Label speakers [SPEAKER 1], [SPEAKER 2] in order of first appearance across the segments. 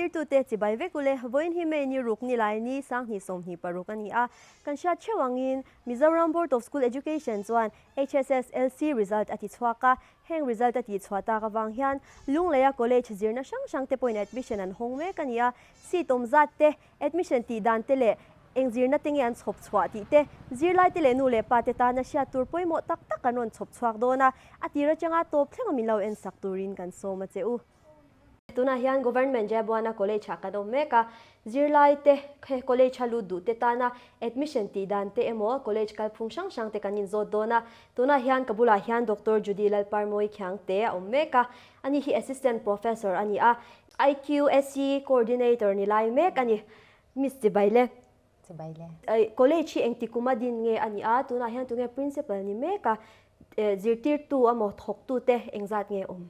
[SPEAKER 1] Thlirtute chibai vek ule, vawiin hi May ni ruk ni lai ni sanghnih 26 a ni a. Kan hriat theuh angin Mizoram Board of School Education chuan HSSLC result a ti chhuak a, heng result a tih chhuah tak avang hian Lungleia College zirna hrang hrang te pawhin admission an hawng mek a ni a, seat awm zat te, admission tih dan te leh eng zirna te nge an chhawp chhuah tih te, zirlai te leh nu leh pa te tana hriat tur pawimawh tak tak an rawn chhawp chhuak dawn a, a tir atanga tawp thleng a min lo en sak turin kan sawm a che u. Tunah hian Government Jabuana College ah kan awm mek a, zirlai te he college a lut duh te tana admission tih dan te emaw college kalphung hrang hrang te kan inzawt dawn a. Tunah hian ka bulah hian Doctor Judy Lalparmawi Khiangte a awm mek a, ani hi Assistant Professor a ni a, IQSC Coordinator ni lai mek a ni. Miss Chibaile.
[SPEAKER 2] Chibaile.
[SPEAKER 1] College hi engti kuma din nge a ni a, tunah hian tunge Principal ni mek a, zirtirtu emaw thawktu te engzat nge awm?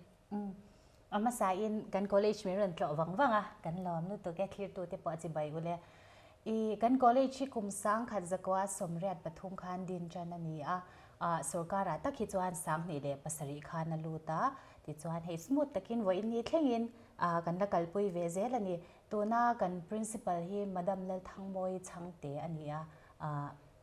[SPEAKER 2] A hmasain kan college min rawn tlawh vang vang a, kan lawm lutuk e, thlirtute pawh a chibai ule. I kan college hi kum 10,000 83 khan din tan a ni a, sorkarah tak hi chuan 2007 khan a lut a, tichuan hei smooth takin vawiin ni thlengin kan la kalpui ve zel a ni. Tuna kan principal hi Madam Lalthangmawi Chhangte a ni a,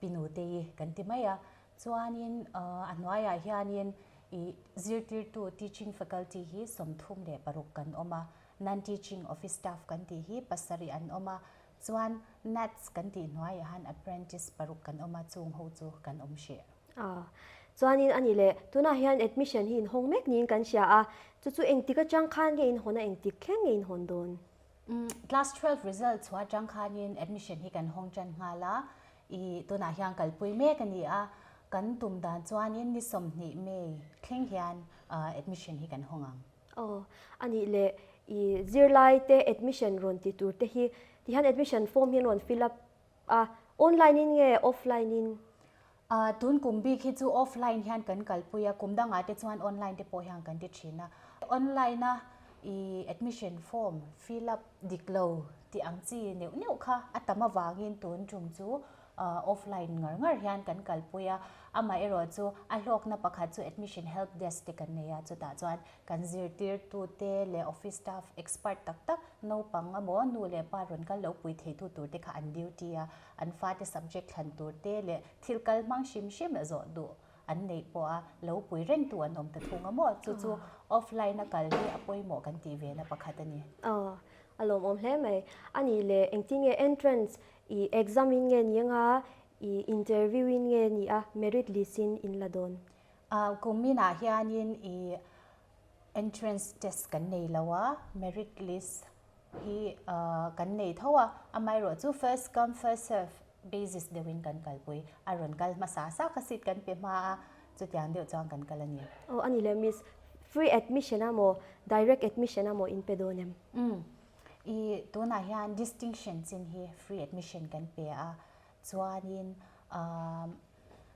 [SPEAKER 2] Pinute-i kan ti mai a, Chuanin a hnuaiah hianin i zirtirtu, teaching faculty, hi 36 kan awm a, non-teaching office staff kan tih hi pasarih an awm a, chuan NATS kan tih hnuaiah hian apprentice paruk kan awm a, chung ho chu kan awm hrih.
[SPEAKER 1] A, chuanin a ni leh, tunah hian admission hi inhawng mek niin kan hria a, chu chu engtik atang khan nge inhawn a, engtik thleng nge inhawn dawn?
[SPEAKER 2] Class 12 result chhuah atang khanin admission hi kan hawng tan nghal a, I tunah hian kalpui mek a ni a, kan tum dan chuanin ni 20 May thleng hian admission hi kan hawng ang.
[SPEAKER 1] Aw, a nih leh i zirlai te admission rawn ti tur te hi tihian admission form hi an rawn fill up a, online in nge offline in?
[SPEAKER 2] Tun kum bik hi chu offline hian kan kalpui a, kum dangah te chuan online te pawh hian kan ti thin a. Online a i admission form fill up dik lo tih ang chi neuh neuh kha a tam avangin tun tum chu offline ngar ngar hian kan kalpui a, amaherawh chu a hlawkna pakhat chu admission help desk te kan nei a, chutah chuan kan zirtirtute leh office staff expert tak tak naupang emaw nu leh pa rawn kal lo pui theitu tur te kha an duty a, an fate subject thlan tur te leh thil kal hmang hrim hrim a zawh duh an neih pawh a lo pui reng tu an awm ta thung a maw? Chu chu offline a kal hi a pawimawh kan tih ve na pakhat a ni.
[SPEAKER 1] Aw, a lawmawm hle mai. A nih leh engtin nge entrance i exam in nge ni anga i interview in nge ni a merit list in in la dawn?
[SPEAKER 2] Kum inah hianin i entrance test kan nei lo a, merit list hi kan nei tho a, amaherawh chu first come first serve basis deuhin kan kalpui, a rawn kal hmasa sa kha seat kan pe hma a, chutiang deuh chuan kan kal a ni.
[SPEAKER 1] Aw a ni le miss, free admission a maw direct admission a maw in pe dawn em?
[SPEAKER 2] Umm, i tunah hian distinction chin hi free admission kan pe a, chuanin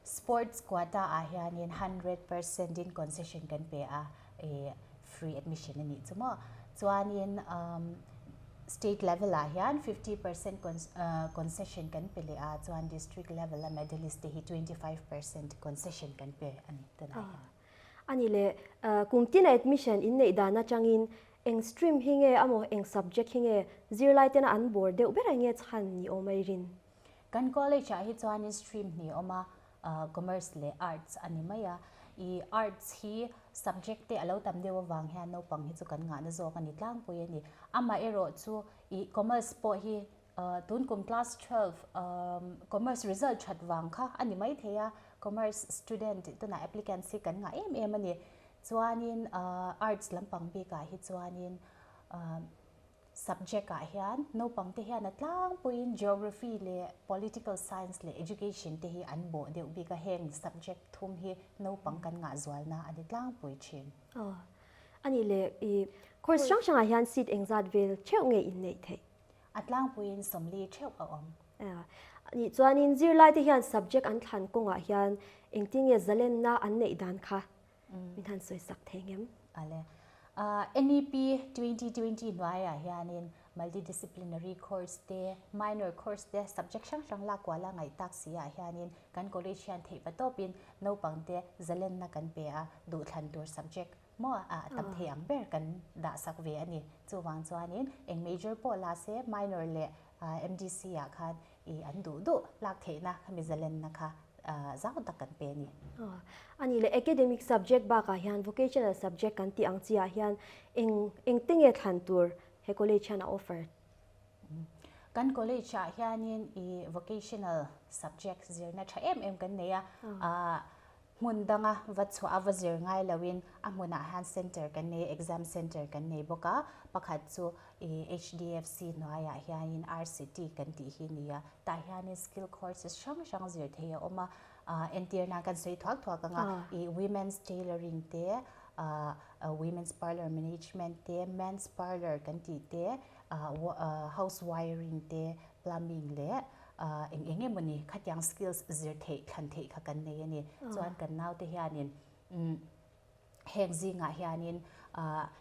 [SPEAKER 2] Sports quota ah hianin 100% in concession kan pe a, i free admission a nih chu maw. Chuanin state level ah hian 50% concession kan pe leh a, chuan district level a medalist te hi 25% concession kan pe a ni tunah hian.
[SPEAKER 1] A ni leh, kum tina admission in neih dan atangin eng stream hi nge amaw eng subject hi nge zirlai tena an bawr deuh ber a nge chhan ni awm a i rin?
[SPEAKER 2] Kan college ah hi chuanin stream hnih a awm a, commerce leh arts a ni mai a. I arts hi subject te a lo tam deuh avang hian naupang hi chu kan ngahna zawk a ni tlangpui a ni. Amaherawh chu i commerce pawh hi tun kum class 12 commerce result that vang kha a ni mai thei a, commerce student tunah applicants hi kan ngah em em a ni. Chuanin arts lampang bikah hi chuanin Subject ah hian naupang te hian a tlangpuiin Geography leh Political Science leh Education te hi an bawh deuh bik a, heng subject thum hi naupang kan ngah zualna a ni tlangpui thin.
[SPEAKER 1] Aw, a nih leh i course hrang hrangah hian seat engzat vel theuh nge in neih theih?
[SPEAKER 2] A tlangpuiin 40 theuh a awm.
[SPEAKER 1] A nih chuanin zirlai te hian subject an thlan kawngah hian engtin nge zalenna an neih dan kha min han sawi sak thei ngem?
[SPEAKER 2] Ale. NEP 2020 hnuaiah hianin multidisciplinary course te, minor course te, subject hrang hrang lak kuala ngaih tak si ah hianin kan college hian theih patawpin naupang te zalenna kan pe a, duhthlan tur subject. Maw a tam thei ang ber kan dah sak ve a ni. Chuvang chuanin eng major pawh la se minor leh MDC ah khan i an duh duh lak theihna khami zalenna kha zau tak kan pe a ni.
[SPEAKER 1] A nih leh academic subject bakah hian vocational subject kan tih ang chi ah hian eng engte nge thlan tur he college hian a offer?
[SPEAKER 2] Kan college ah hianin i vocational subject zirna tha em em kan nei a, Hmun danga va chhuah a va zir ngai loin a hmunah hian centre kan nei a, exam centre kan nei bawk a, pakhat chu ih HDFC hnuaiah hianin RCT kan tih hi a ni a, tah hianin skill courses hrang hrang zir thei a awm a, ah entir nan kan sawi thuak thuak ang a, ih women's tailoring te, ah women's parlour management te, men's parlour kan tih te, ah house wiring te, plumbing leh eng eng emawni khatiang skills zir theih thlan theih kha kan nei a ni. Chuan kan naute hianin heng zingah hianin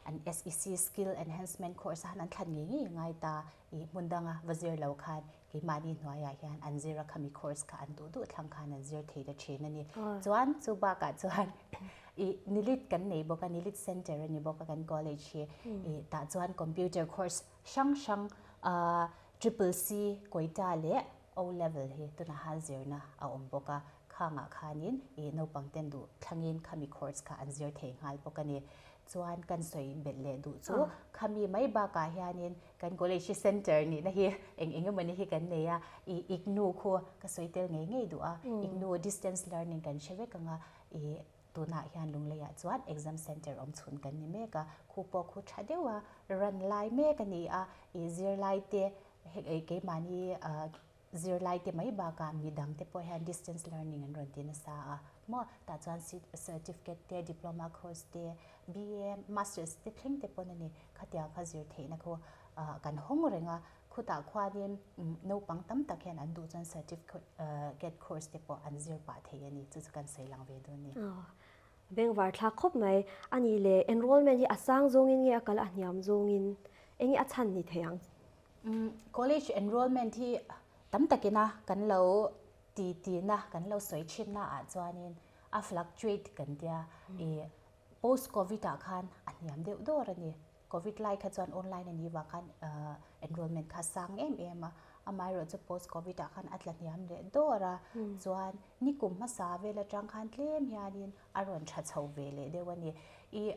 [SPEAKER 2] an SEC skill enhancement course a han an thlan ngei ngei ngai ta i hmun danga va zir lo khan keimahni hnuaiah hian an zir a khami course kha an duh duh thlang khan an zir thei ta thin a ni. Chuan chu bakah chuan i nilit kan nei bawk a, nilit center a ni bawk a kan college hi i tah chuan computer course hrang hrang Triple C, Quetta leh O Level hi tunah han zirna a awm bawk a, khangah khanin ih naupang ten duh thlangin khami course kha an zir thei nghal bawk a ni. Chuan kan sawi belh leh duh chu khami mai bakah hianin kan college hi center nihna hi eng eng emawni hi kan nei a, ih IGNOU khu ka sawi tel ngei ngei duh a, IGNOU distance learning kan hre vek ang a, ih Tunah hian Lungleiah chuan exam centre awm chhun kan ni mek a, khu pawh khu tha deuha run lai mek a ni a, ih zirlaite keimahni zirlaite mai bakah midangte pawh hian distance learning an rawn ti nasa a maw, tah chuan certificate te, diploma course te, BA, masters te thleng te pawn a ni, khatiang kha zir theihna khu kan hawng reng a, Khutah khuanin naupang tam tak hian an duh chuan certificate course te pawh an zir pah thei a ni, chu chu kan sawi lang ve dawn a ni.
[SPEAKER 1] Bengvar thlak khawp mai. A nih leh enrollment hi a sang zawngin nge a kal a hniam zawngin eng nge a chhan ni thei ang?
[SPEAKER 2] College enrollment hi tam takina kan lo ti tina kan lo sawi thinna ah chuanin a fluctuate kan tia i post covid ah khan a hniam deuh dawr a ni. Covid lai kha chuan online a nih vang khan enrollment kha sang em em a, amaherawhchu post covid ah khan a tla hniam leh dawr a, chuan nikum hmasa vel atang khan tlem hianin a rawn tha chho ve leh deuh a ni. Ih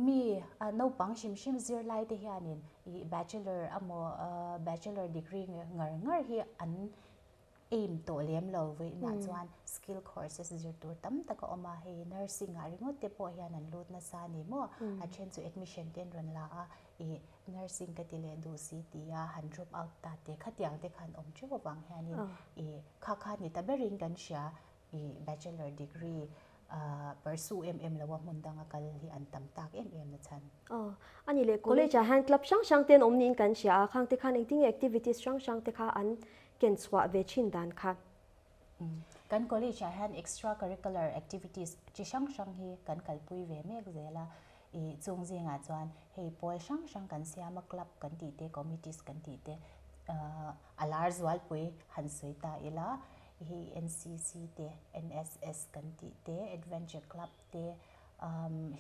[SPEAKER 2] mi naupang hrim hrim zirlai te hianin ih bachelor emaw bachelor degree ngar ngar hi an Aim tawh lem lo vawiinah chuan skill courses zir tur tam tak a awm a, hei nursing ah ringawt te pawh hian an lut nasa a ni maw? A then chu admission te an rawn la a, ih nursing ka ti leh duh si ti a han drop out ta te khatiang te khan awm teuh avang hianin ih kha kha ni ta berin kan hria ih bachelor degree pursue em em lo a hmun danga kal hi an tam tak em em na chhan.
[SPEAKER 1] Aw, a nih leh college ah hian club hrang hrang te an awm niin kan hria a, khang te khan engtin nge activities hrang hrang te kha an ken chhuah ve thin dan kha.
[SPEAKER 2] Kan college ah hian extra curricular activities chi hrang hrang hi kan kalpui ve mek zel a, ih chung zingah chuan hei pawl hrang hrang kan siam a, club kan tih te, committees kan tih te, a lar zualpui han sawi ta ila hei NCC te, NSS kan tih te, adventure club te,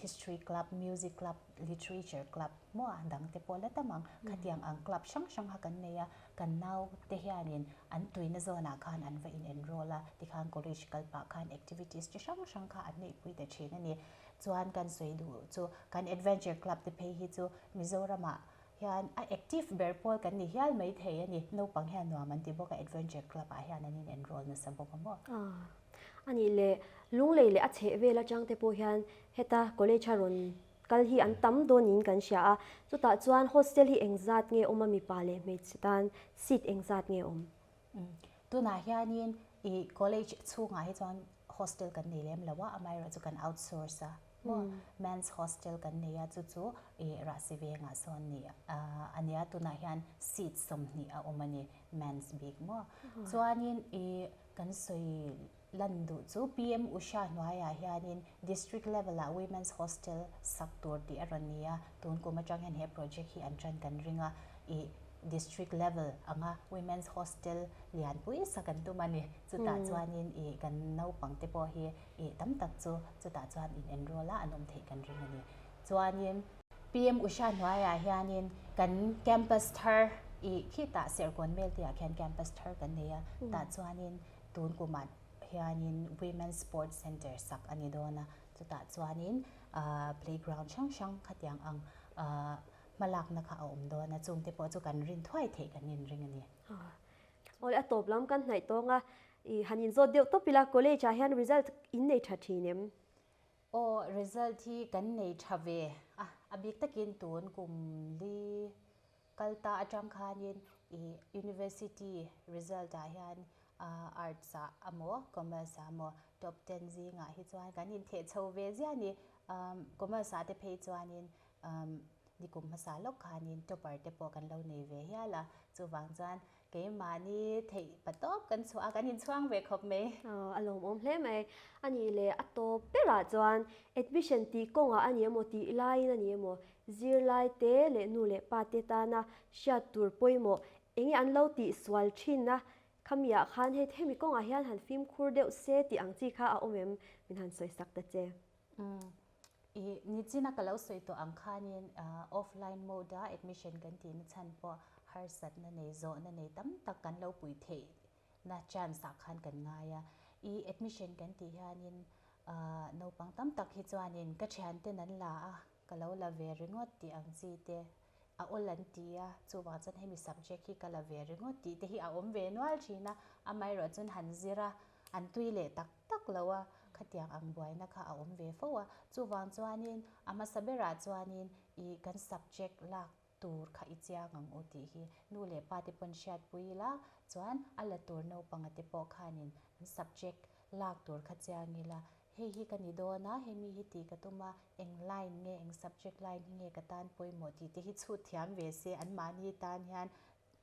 [SPEAKER 2] history club, music club, literature club maw a dang te pawh la tam ang. Khatiang ang club hrang hrang kha kan nei a, kan nau te hianin an tuina zawnah khan an va in enroll a, tikhan college kal pah khan activities chi hrang hrang kha an neihpui ta thin a ni. Chuan kan sawi duh chu kan adventure club te phei hi chu Mizoramah hian a active ber pawl kan ni hial mai thei a ni. Naupang hian nuam an ti bawk a, adventure club ah hian an in enroll nasa bawk a maw.
[SPEAKER 1] A nih leh Lunglei leh a chheh vel atang te pawh hian heta college a rawn kal hi an tam dawn niin kan hria a, chutah chuan hostel hi engzat nge awm a mipa leh hmeichhe tan seat engzat nge awm?
[SPEAKER 2] Tunah hianin i college chhungah hi chuan hostel kan nei lem lo a, amaherawhchu kan outsource a maw, men's hostel kan nei a chu chu i Rahsi vengah sawn ni a nia, tunah hian seat 20 a awm a ni men's bik maw, chuanin i Kan sawi lan duh chu PM Usha hnuaiah hianin District level-ah Women's Hostel sak tur tih a rawn ni a, tun kum atang hian he project hi an tan kan ring a, ih District level anga Women's Hostel lianpui sak an tum a ni. Chutah chuanin ih kan naupang te pawh hi ih tam tak chu chutah chuan in enroll a an awm theih kan ring a ni. Chuanin PM Usha hnuaiah hianin kan campus thar ih khitah Serkawn Mel tihah khian campus thar kan nei a, tah chuanin tun kumah hianin Women's Sports Centre sak a ni dawn a, chutah chuanin playground hrang hrang khatiang ang hmalakna kha a awm dawn a, chungte pawh chu kan rin thuai theih kan inring a ni.
[SPEAKER 1] Awle a tawp lam kan hnaih tawng a, i han inzawt deuh tawp ila college ah hian result in nei tha thin em?
[SPEAKER 2] Aw result hi kan nei tha ve a, a bik takin tun kum li kal ta atang khanin i university result ah hian arts ah amaw commerce ah amaw top ten zingah hi chuan kan intheh chho ve ziah a ni. Commerce ah te phei chuanin Nikum hmasa lawk khanin topper te pawh kan lo nei ve hial a, chuvang chuan keimahni theih patawp kan chhuah a, kan inchhuang ve khawp mai.
[SPEAKER 1] A lawmawm hle mai. A nih leh a tawp berah chuan admission tih kawngah a ni emaw tih laiin a ni emaw zirlai te leh nu leh pa te tana hriat tur pawimawh enge an lo tih sual thin a, khamiah khan hei hemi kawngah hian han fimkhur deuh se tih ang chi kha a awm em? Min han sawi sak ta che.
[SPEAKER 2] I nichina ka lo sawi tawh ang khanin offline mode a admission kan tihna chhan pawh harsatna nei zawhna nei tam tak kan lo pui theih na chance ah khan kan ngai a. I admission kan tih hianin naupang tam tak hi chuanin ka thianten an la a, ka lo la ve ringawt tih ang chi te a awl an ti a, chuvang chuan hemi subject hi ka la ve ringawt tih te hi a awm ve nual thin a, amaherawhchu han zir a, an tui leh tak tak lo a, khatiang ang buaina kha a awm ve fo a, chuvang chuanin a hmasa berah chuanin i kan subject lak tur kha i chiang ang u tih hi nu leh pa te pawn hriatpui ila chuan a la tur naupanga te pawh khanin an subject lak tur kha chiang ila hei hi ka ni dawn a, hemi hi tih ka tum a, eng line nge eng subject line hi nge ka tan pawimawh tih te hi chhut thiam ve se anmahni tan hian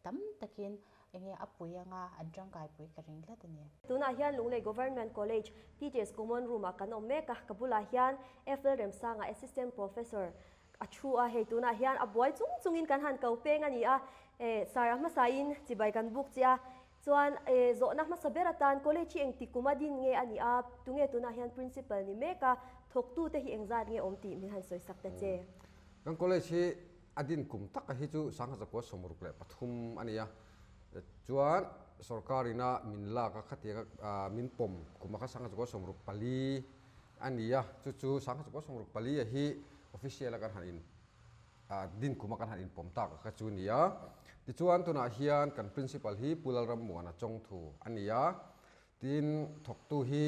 [SPEAKER 2] Tam takin enge a pui anga an tangkaipui ka ring tlat a ni.
[SPEAKER 1] Tunah hian Lunglei Government College Teachers Common Room ah kan awm mek a, ka bulah hian FL Remsanga Assistant Professor a thu a, hei tunah hian a buai chung chungin kan han ko peng a ni a, eh sir a hmasain chibai kan buk che a, chuan eh zawhna hmasa ber atan college hi engti kum a din nge a ni a, tunge tunah hian Principal ni mek a, thawktute hi engzat nge awm tih min han sawi sak ta che.
[SPEAKER 3] Kan college hi A din kum taka hi chu 1963 a ni a, chuan sorkar ina min lak a khatiang a min pawm kum a kha 1964 a ni a, chu chu 1964 a hi official a kan han in din kum a kan han inpawm tak a kha chu a ni a. Tichuan tunah hian kan principal hi Pu Lalrammuana Chawngthu a ni a, Tin, thawktu hi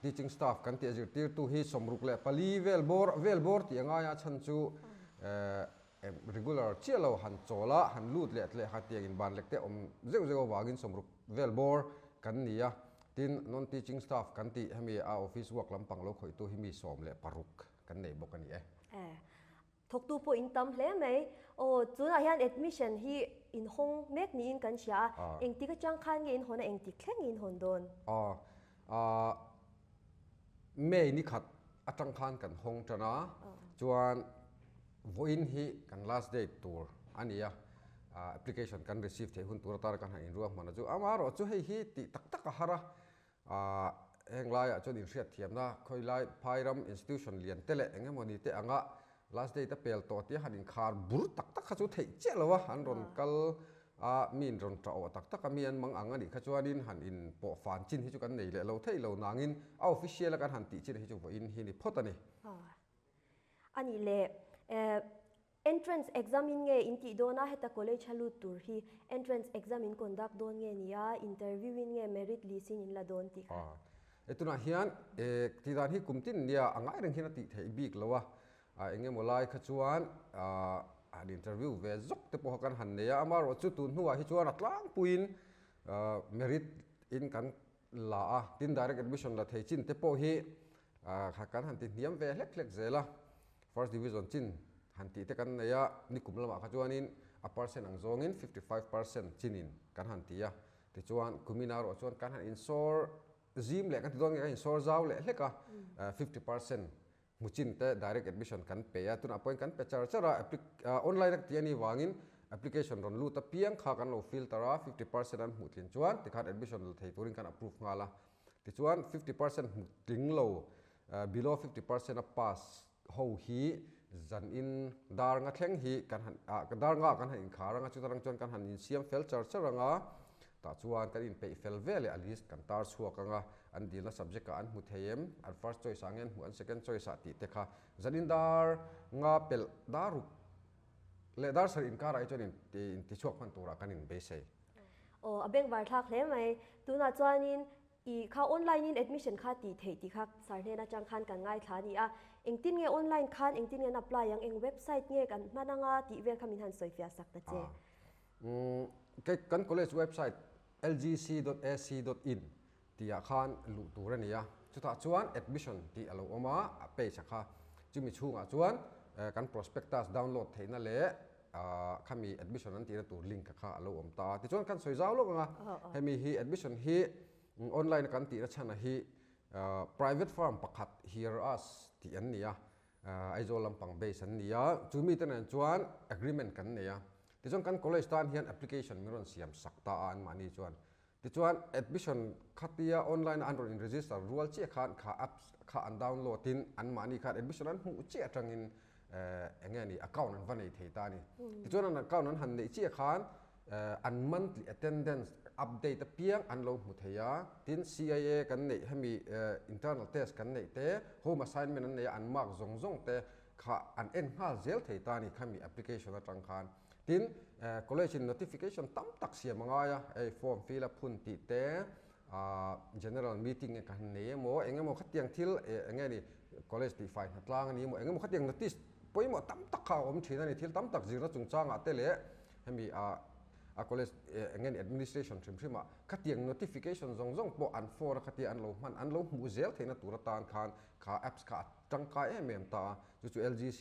[SPEAKER 3] teaching staff kan tih a zirtirtu hi 64 vel bawr vel bawr tih a ngai a, chhan chu regular chiah lo han chawl a, han lut leh tleh kha tiang inban lek te awm zeuh zeuh avangin 60 vel bawr kan ni a. Tin, non teaching staff kan tih hemi a office work lampang lo khawihtu hi mi 16 kan nei bawk a ni e.
[SPEAKER 1] Thawktu pawh in tam hle mai. Aw, tunah hian admission hi in hawng mek niin kan hria a, engtik atang khan nge in hawn a, engtik thleng in hawn dawn?
[SPEAKER 3] Aw, aah, May ni khat atang khan kan hawng tan a, chuan vawiin hi kan last date tur a ni a, application kan receive theih hun tur atana kan han inruahman a chu, amaherawhchu hei hi tih tak tak a har a, Ahh heng laiah chuan inhriatthiamna khawilai phairam institution lian te leh eng emaw ni te anga last date a pel tawh tia han inkhar bur tak tak kha chu theih chiah lo a, an rawn kal a mi in rawn tah awh tak tak a mi an mang ang a nih kha chuanin han in pawh fan chin hi chu kan nei leh lo theih lo nangin a official a kan han tih chin hi chu vawiin hi ni phawt a ni.
[SPEAKER 1] A nih leh eh Entrance exam in nge in tih dawn a, heta college a lut tur hi entrance exam in conduct dawn nge ni a, interview in nge merit list in in la dawn tih kha.
[SPEAKER 3] E tunah hian e tih dan hi kum tin nia a ngai reng hian a tih theih bik lo a, eng emaw lai kha chuan han interview ve zawk te pawh kha kan han nei a, amaherawhchu tun hnuah hi chuan a tlangpuiin merit in kan la a, tin direct admission la thei chin te pawh hi kan han ti hniam ve hlek hlek zel a. First Division chin han tih te kan nei a, nikum lamah kha chuanin a percent ang zawngin 55% chinin kan han ti a, tichuan kumina erawh chuan kan han insawr zim leh kan ti dawn nge kan insawr zau leh hlek a, 50% hmu chin te direct admission kan pe a, tunah pawhin kan pe char char a, online a tih a nih vangin application rawn lut apiang kha kan lo filter a, 50% an hmuh tlin chuan tikhan admission la thei turin kan approve nghal a, tichuan 50% hmu tling lo Below 50% a pass ho hi Zan in dar nga thleng hi kan han ah dar nga kan han inkhar anga chuta rang chuan kan han insiam fel char char anga tah chuan kan inpeih fel vel leh a list kan tar chhuak anga an dilna subject ah an hmu thei em an first choice ah nge an hmuh an second choice ah tih te kha zan in dar nga pelh dar ruk leh dar sarih inkarah hi chuan in intichhuak hman turah kan inbeisei.
[SPEAKER 1] Aw a bengvar thlak hle mai tunah chuanin I kha online in admission kha tih theih tih kha sar hnen atang khan kan ngaithla a ni a, engtin nge online khan engtin nge an apply ang, eng website nge kan hman anga tih vel kha min han sawi fiah sak ta che.
[SPEAKER 3] Kei kan college website lgc dot ac dot in tih ah khan luh tur a ni a, chutah chuan admission tih a lo awm a, a page ah kha chumi chhungah chuan kan prospectus download theihna leh Khami admission an tihna tur link kha a lo awm ta a. Tichuan kan sawi zau lawk ang a, hemi hi admission hi online a kan tihna chhan a hi private firm pakhat Hear Us tih an ni a, Aizawl lampang base an ni a, chu mite nen chuan agreement kan nei a. Tichuan kan college tan hian application min rawn siam sak ta a anmahni chuan. Tichuan admission khatia online a an rawn in register rual chiah khan kha apps kha an download in anmahni khan admission an hmuh chiah atangin eng nge ni account an va nei thei ta a ni. Tichuan an account an han neih chiah khan an monthly attendance update apiang an lo hmu thei a, tin CIA kan neih hemi internal test kan neih te, home assignment an neih a an mark zawng zawng te kha an en nghal zel thei ta a ni khami application atang khan. Tin, college in notification tam tak siam a ngai a, hei form fill a phun tih te, general meeting nge kan nei emaw, eng emaw khatiang thil eng nge ni college tihfai hna tlang a ni emaw, eng emaw khatiang notice pawimawh tam tak kha a awm thin a ni, thil tam tak zirna chungchangah te leh hemi a college eng nge ni administration hrim hrim ah khatiang notification zawng zawng pawh an phone a khatia an lo hman an lo hmuh zel theihna tur atan khan kha apps kha a tangkai em em ta a, chu chu LGC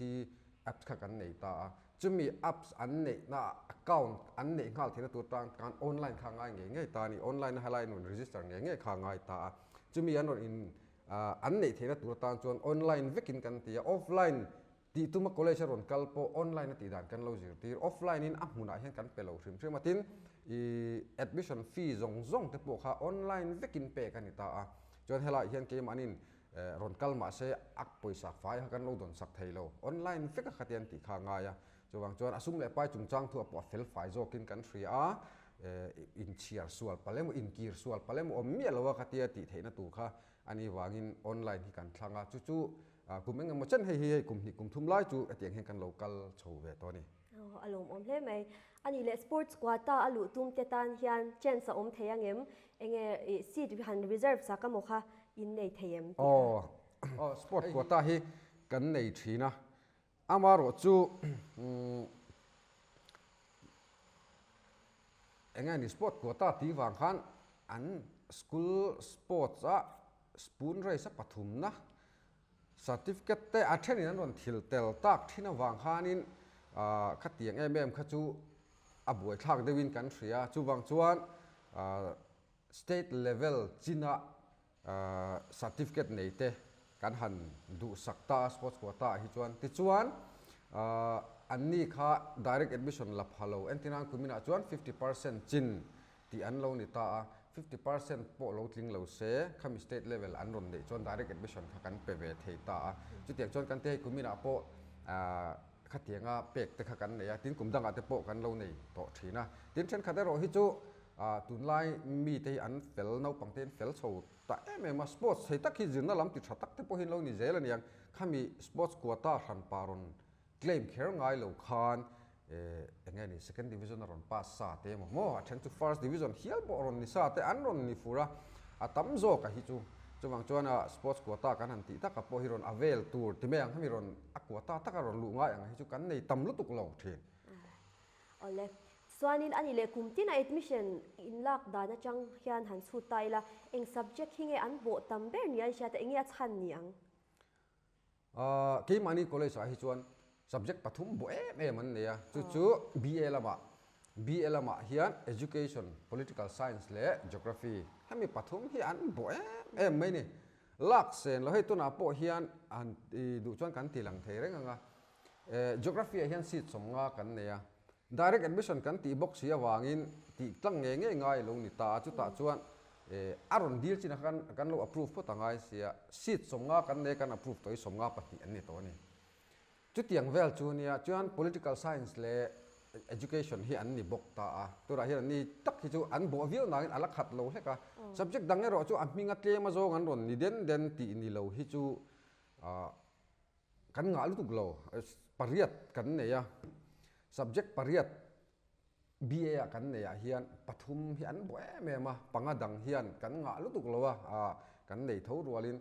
[SPEAKER 3] apps kha kan nei ta a. Chumi apps an neihna account an neih nghal theihna tur tan khan online kha ngai ngei ngei ta a ni. Online a helai an rawn register ngei ngei kha ngai ta a. Chumi an rawn in an neih theihna tur atan chuan online vekin kan ti a. Offline tih tuma college a rawn kal pawh online a tih dan kan lo zirtir. Offline in a hmunah hian kan pe lo hrim hrim a. Tin, i admission fee zawng zawng te pawh kha online vekin pek a ni ta a. Chuan helaiah hian keimahnin Rawn kal mah se a pawisa fai kha kan lo dawn sak thei lo. Online vek a khatiang tih kha a ngai a. Chuvang chuan a sum leh pai chungchang thu a pawh a fel fai zawkin kan hria a, inchhiar sual palh emaw, inkir sual palh emaw awm miah lo a khatia tih theihna tur kha a nih vangin online hi kan thlang a. Chu chu kum eng emaw chen hei hi hei kum hnih kum thum lai chu hetiang hian kan lo kal chho ve tawh a ni.
[SPEAKER 1] A lawmawm hle mai. A nih leh sports quota a luh tum te tan hian chance a awm thei ang em? Enge seat han reserve sak emaw kha in nei thei em tih
[SPEAKER 3] kha? Aw, sport quota hi kan nei thin a. Amaherawhchu enge ni sport quota tih vang khan an school sports a spoon race a pathumna Certificate te a thenin an rawn thil tel tak thin avang khanin khatiang em em kha chu a buaithlak deuhin kan hria. Chuvang chuan state level china certificate nei te kan han duhsak ta a sports quota ah hi chuan. Tichuan anni kha direct admission la pha lo entirnan kuminah chuan 50% chin tih an lo ni ta a, 50% pawh lo tling lo se, khami state level an rawn neih chuan direct admission kha kan pe ve thei ta a. Chutiang chuan kan ti hei kuminah pawh khatianga pek te kha kan nei a, tin kum dangah te pawh kan lo nei tawh thin a. Tin thenkhat erawh hi chu tunlai mite hi an fel, naupang te hi an fel chho ta em em a, sports thei tak hi zirna lam ti tha tak te pawh hi an lo ni zel a niang, khami sports quota hranpa rawn Claim kher ngai lo khan eng nge ni second division a rawn pass sa te emaw maw a then chu first division hial pawh a rawn ni sa te an rawn ni fur a, a tam zawk a hi chu chuvang chuan a sports quota kan han tih taka pawh hi rawn avail tur ti mai ang hemi rawn a quota taka rawn luh ngai ang hi chu kan nei tam lutuk lo thin.
[SPEAKER 1] Awle, chuanin ani leh kum tina admission in lak dan atang hian han chhut ta ila eng subject hi nge an bawh tam ber ni a i hriat a eng nge a chhan ni ang?
[SPEAKER 3] Keimahni college ah hi chuan subject pathum buh em em an nei a, chu chu BA lamah, BA lamah hian Education, Political Science leh Geography hemi pathum hi an buh em em mai ni. Lak sen lo hei tunah pawh hian han duh chuan kan ti lang thei reng ang a, Geography ah hian seat 50 kan nei a, Direct admission kan tih bawk si avangin tih tlang ngei ngei ngai lo ni ta a, chutah chuan a rawn dil chin khan kan lo approve phawt a ngai sia, seat 50 kan nei kan approve tawh hi 52 an ni tawh a ni. Chutiang vel chu nia chuan Political Science leh Education hi an ni bawk ta a, turah hian an ni tak hi chu an bawh viau nangin a la khat lo hlek a. Subject dang erawh chu a hminga tlem azawng an rawn ni den den tih ni lo hi chu kan ngah lutuk lo. Pariat kan nei a, subject pariat BA ah kan neih ah hian pathum hi an bawh em em a, panga dang hian kan ngah lutuk lo a, kan nei tho rualin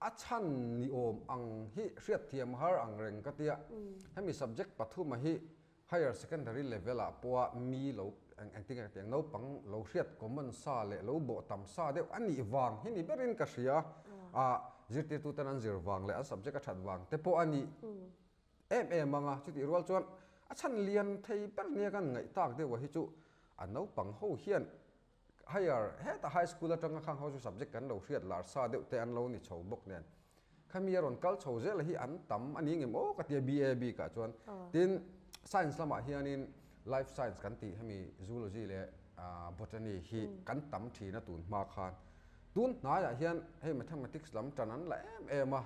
[SPEAKER 3] a chhan ni awm ang hi hriatthiam har ang reng ka tia. Hemi subject pathuma hi higher secondary level ah pawha mi lo engtin nge ka tih ang naupang lo hriat common sa leh lo bawh tam sa deuh a nih vang hi ni berin ka hria a, zirtirtuten an zir vang leh an subject a that vang te pawh a nih. Em em ang a, chutih rual chuan a chhan lian thei ber nia kan ngaih tak deuh a hi chu a naupang ho hian higher hetah high school atanga khang ho chu subject kan lo hriat lar sa deuh te an lo ni chho bawk nen khami a rawn kal chho zel a hi an tam a ni ngem aw ka tia BA bikah chuan tin science lamah hianin life science kan tih hemi zoology leh botany hi kan tam thin a tun hma khan tun hnaiah hian hei mathematics lam tan an la em em a.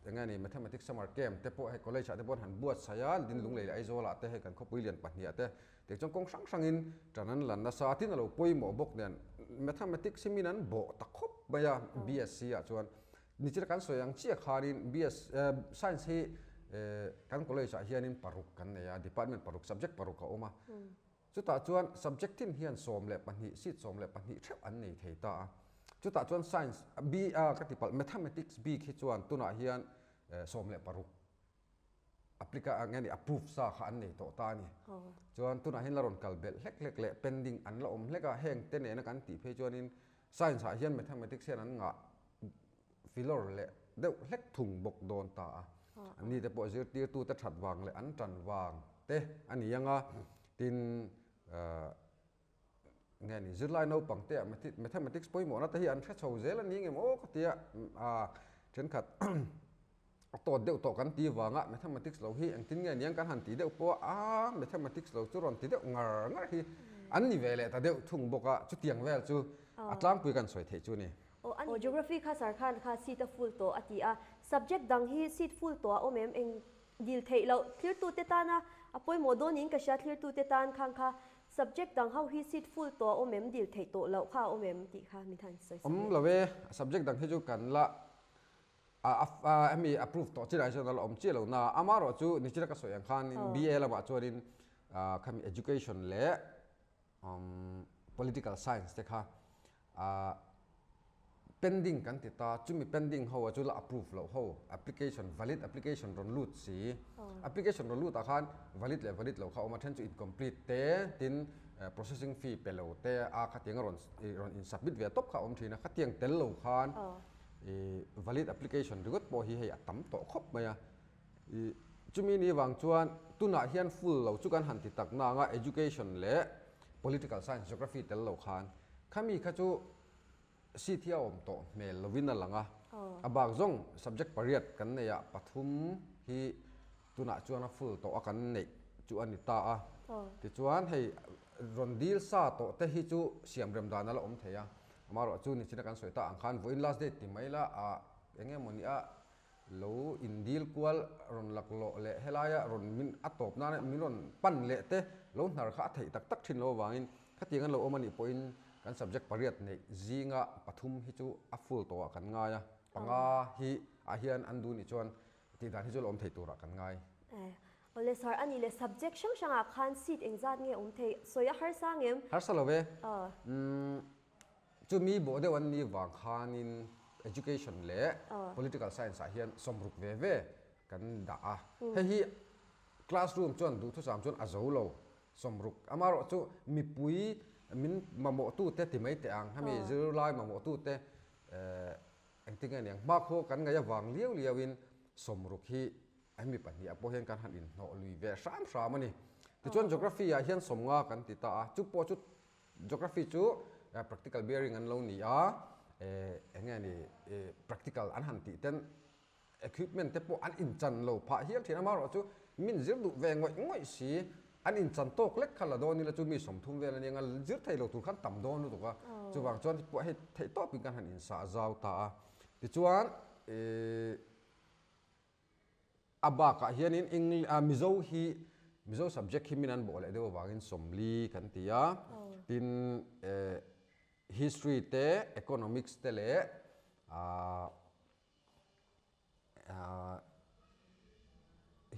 [SPEAKER 3] Eng nge ni Mathematics Summer Camp te pawh hei college ah te pawh an han buatsaih a, Dinlung lei leh Aizawl ah te hei kan khawpui lian pahnih ah te tiang chuan kawng hrang hrangin tan an lan nasa a, tin a lo pawimawh bawk nen Mathematics hi min an bawh ta khawp mai a BSc ah chuan nichina kan sawi ang chiah khanin BS Science hi kan college ah hianin paruk kan nei a, department paruk subject paruk a awm a. Chutah chuan subject tin hian 12, seat 12 theuh an nei thei ta a. Chutah chuan science B a ka ti palh mathematics bik hi chuan tunah hian 16 applica nge ni approve sa kha an nei tawh ta a ni. Chuan tunah hian la rawn kal belh hlek hlek leh pending an la awm hlek a, heng te nena kan tih phei chuanin science ah hian mathematics hian an ngah filawr leh deuh hlek thung bawk dawn ta a. Anni te pawh zirtirtute that vang leh an tan vang te a ni ang a, tin nge ni zirlai naupang te ah mathematics pawimawhna te hi an hre chho zel a ni ngem aw ka tia thenkhat a tawt deuh tawh kan ti vanga mathematics lo hi engtin nge niang kan han ti deuh pawh a mathematics lo chu rawn ti deuh ngar ngar hi an ni ve leh ta deuh thung bawk a, chutiang vel chu a tlangpui kan sawi theih chu a ni.
[SPEAKER 1] Aw geography kha sir khan kha seat a full tawh a ti a, subject dang hi seat full tawh a awm em eng dil theih loh thlirtute tana a pawimawh dawn in ka hria thlirtute tan khan kha subject dang ho hi seat full tawh a awm em dil theih tawh loh kha a awm em tih kha min han sawi sak
[SPEAKER 3] Awm lo e, subject dang hi chu kan la a hemi approve tawh chinah hi chuan a la awm chiah lo na, amaherawh chu nichina ka sawi ang khanin BA lamah chuanin khami education leh political science te kha Pending kan ti ta, chumi pending ho a chu la approve loh ho, application valid application rawn lut si, application rawn lut ah khan valid leh valid loh kha a awm a, then chu incomplete te tin processing fee pe lo te a khatiang a rawn rawn in submit ve tawp kha a awm thin a, khatiang tel lo khan ih valid application ringawt pawh hi hei a tam tawh khawp mai a, ih chumi ni vang chuan tunah hian full lo chu kan han ti tak nang a education leh political science geography tel lo khan Khami kha chu seat hi a awm tawh hmel lovin a lang a, a bak zawng subject pariat kan neih ah pathum hi tunah chuan a full tawh a kan neih chu a ni ta a. Tichuan hei rawn dil sa tawh te hi chu siam rem dan a la awm thei a, amaherawh chu nichina kan sawi ta ang khan vawiin last date ti mai la ah eng nge mawni a Lo indil kual rawn laklawh leh helaia rawn min a tawp nana min rawn pan leh te lo hnar kha a theih tak tak thin lo avangin khatiang an lo awm a nih pawhin kan subject pariat neih zinga pathum hi chu a full tawhah kan ngai a, panga hi ah hian an duh nih chuan tih dan hi chu la awm thei turah kan ngai.
[SPEAKER 1] Awle sir, a nih leh subject hrang hrangah khan seat engzat nge awm thei? Sawi a harsa ngem?
[SPEAKER 3] Harsa lo ve. Umm Chumi bawh deuh an nih vang khanin Education leh Political Science ah hian sawmruk ve ve kan dah a. Hei hi classroom chuan duhthusam chuan a zo lo sawmruk. Amaherawh chu mipui min mamawhtute ti mai teh ang, hemi zirlai mamawhtute engtin nge niang hmakhua kan ngaih avang liau liauin sawmruk hi hemi pahnihah pawh hian kan han inhnawh lui ve hram hram a ni. Tichuan Geography ah hian sawmnga kan ti ta a, chu pawh chu Geography chu practical bearing an lo ni a, eng nge ni practical an han tih ten equipment te pawh an inchan lo phah hial thin a, amaherawh chu min zir duh ve ngawih ngawih si, an inchan tawk lek kha la dawn ila chu mi 30 vel a nia, zir thei lo tur khan tam dawn lutuk a, chuvang chuan pawh hei theih tawpin kan han insah zau ta a, tichuan. A bakah hianin English Mizo hi Mizo subject hi min an bawh leh deuh avangin 40 kan ti a, tin History te, Economics te leh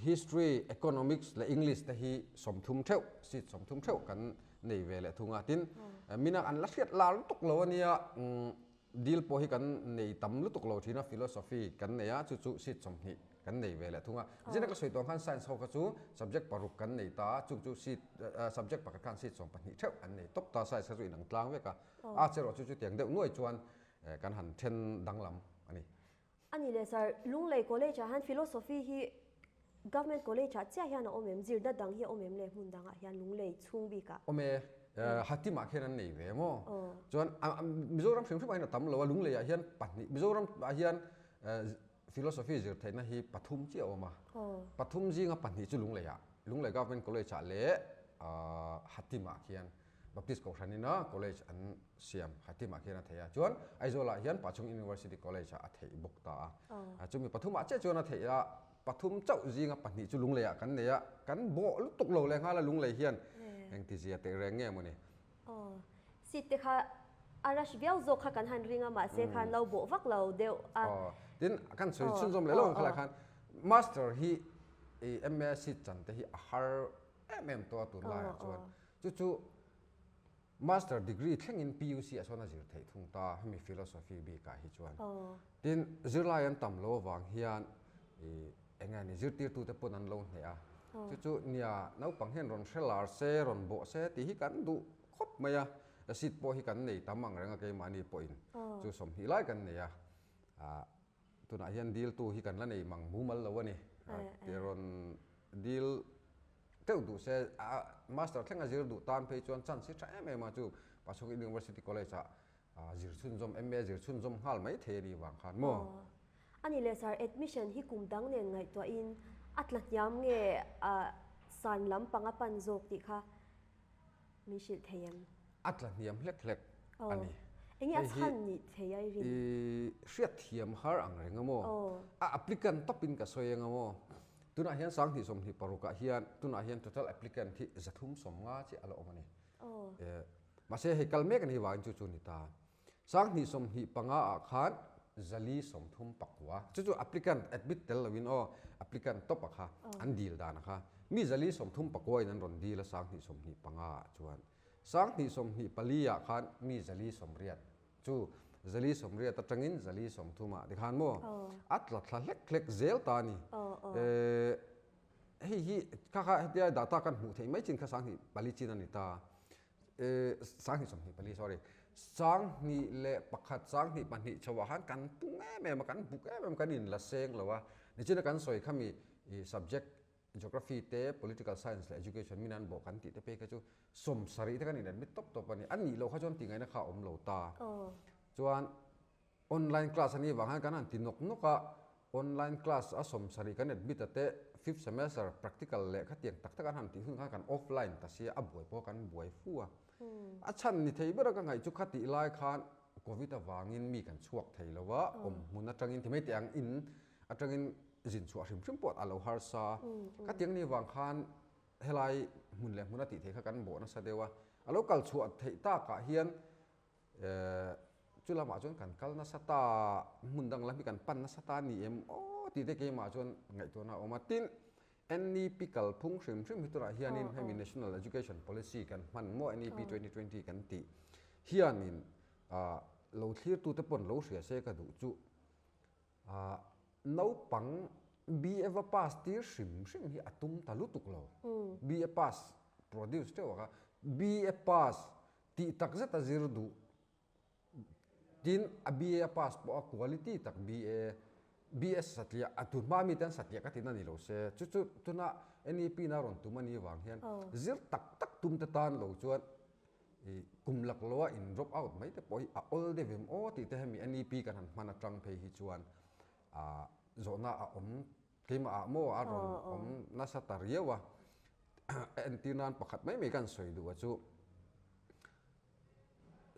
[SPEAKER 3] History, Economics leh English te hi 30 theuh, seat 30 theuh kan nei ve leh thung a. Tin, mina an la hriat lar lutuk lo a nia, dil pawh hi kan nei tam lutuk lo thin a, Philosophy kan nei a, chu chu seat 20 kan nei ve leh thung a. Zina ka sawi tawh ang khan Science ho kha chu subject paruk kan nei ta a, chung chu seat, subject pakhat khan seat 12 theuh an nei tawp ta, Science kha chu inang tlang vek a. Arts erawh chu chutiang deuh nuai chuan kan han then danglam a ni.
[SPEAKER 1] A ni leh sir, Lunglei College ah hian Philosophy hi Government College ah chiah hian a awm em? Zirna dang hi a awm em le hmun dangah hian Lunglei chhung bikah?
[SPEAKER 3] Awm e, Hatim ah khian an nei ve maw? Chuan Mizoram hrim hrim ah hian a tam lo a, Lunglei ah hian pahnih, Mizoram ah hian Philosophy zir theihna hi pathum chiah a awm a, pathum zinga pahnih chu Lunglei ah, Lunglei Government College ah leh Hatim ah khian. Baptist Kohhranina College an siam Hatimah khian a theih a, chuan Aizawlah hian Pachhung University College ah a theih bawk ta a. Chumi pathumah chiah chuan a theih a, pathum chauh zinga pahnih chu Lungleiah kan nei a, kan bawh lutuk lo leh nghal a Lunglei hian engtizia teh reng nge mawni.
[SPEAKER 1] Aw, seat te kha a rush viau zawk kha kan han ring a, mahse khan lo bawh vak lo deuh a.
[SPEAKER 3] Aw, tin kan sawi chhunzawm leh lo ang khalai khan Master hi MA seat chan te hi a har em em tawh a tunlaiah chuan. Chu chu Master degree thlengin PUC ah sawn a zir theih thung ta, hemi philosophy bikah hi chuan. Tin, zirlai an tam lo avang hian ih eng nge ni zirtirtute pawn an lo hneh a. Chu chu nia naupang hian rawn hre lar se, rawn bawh se tih hi kan duh khawp mai a. Seat pawh hi kan nei tam ang reng a keimahni pawhin chu 20 lai kan nei a. Tunah hian diltu hi kan la nei mang mumal lo a ni. Rawn dil Teuh duh se, a master thleng a zir duh tan phei chuan chance hi tha em em a chu Pasuk University College ah zir chhunzawm MA zir chhunzawm nghal mai thei a nih vang khan maw?
[SPEAKER 1] Aw. A ni leh sir, admission hi kum dang nen ngaihtuahin a tla hniam nge san lampang a pan zawk tih kha Min hrilh thei em?
[SPEAKER 3] A tla hniam hlek hlek a ni.
[SPEAKER 1] Enge a chhan nih thei a i rin?
[SPEAKER 3] I hriatthiam har ang reng a maw? A applicant tawpin ka sawi ang a maw? Tunah hian 2026 ah hian tunah hian total applicant hi 350 chiah a la awm a ni. Mahse hei kal mek a nih vangin chu chu a ni ta. 2025 ah khan 439, chu chu applicant admit tel loin aw, applicant tawp a kha an dil dan a kha, mi 439 in an rawn dil a 2025 ah chuan. 2024 ah khan mi 480, chu 480 atangin 430 ah tikhan maw a tla thla hlek hlek zel ta a ni. Hei hi kha kha hetia data kan hmuh theih mai chin kha 2004 chin a ni ta. 2024, sorry, 2001, 2002 chhoah khan kan pung em em a, kan buk em em, kan inla seng lo a. Nichina kan sawi kha mi subject Geography te, Political Science leh Education min an bawh kan tih te phei kha chu 70 te kan in admit tawp tawp a ni. A nih loh kha chuan tingaihna kha a awm lo ta. Chuan Online class a nih vang hian kan han ti nawk nawk a, online class a 70 kan admit a te fifth semester practical leh khatiang tak tak an han tih hun khan kan offline ta sia a buai pawh kan buai fu a. A chhan ni thei ber a ka ngaih chu khatih lai khan covid avangin mi kan chhuak thei lo a, awm hmun atangin ti mai teh ang in atangin zin chhuah hrim hrim pawh a lo harsa a, khatiang ni vang khan helai hmun leh hmun a tih theih kha kan bawh nasa deuh a, a lo kal chhuah theih takah hian Chu lamah chuan kan kal nasa ta, hmun dang lam hi kan pan nasa ta ni em aw tih te keimah chuan ngaihtuahna a awm a. Tin, NEP kalphung hrim hrim hi tunah hianin hemi National Education Policy kan hman maw NEP 2020 kan tih hianin lo thlirtute pawn lo hria se ka duh chu naupang BA va pass tir hrim hrim hi a tum ta lutuk lo. BA pass produce teuh a kha, BA pass Tih tak zet a zir duh. Tin, a BA a pass pawh a quality tak BA, BS satliah, a tun hma mite an satliah ka tina ni lo se, chu chu tuna NEP na rawn tum a nih vang hian zir tak tak tum te tan lo chuan i kum lak loa in drop out mai te pawh hi a awl deuh em aw tih te hemi NEP kan han hman atang phei hi chuan ah zawhna a awm keimah ah maw a rawn awm nasa ta riau a. Entir nan pakhat mai mai kan sawi duh a chu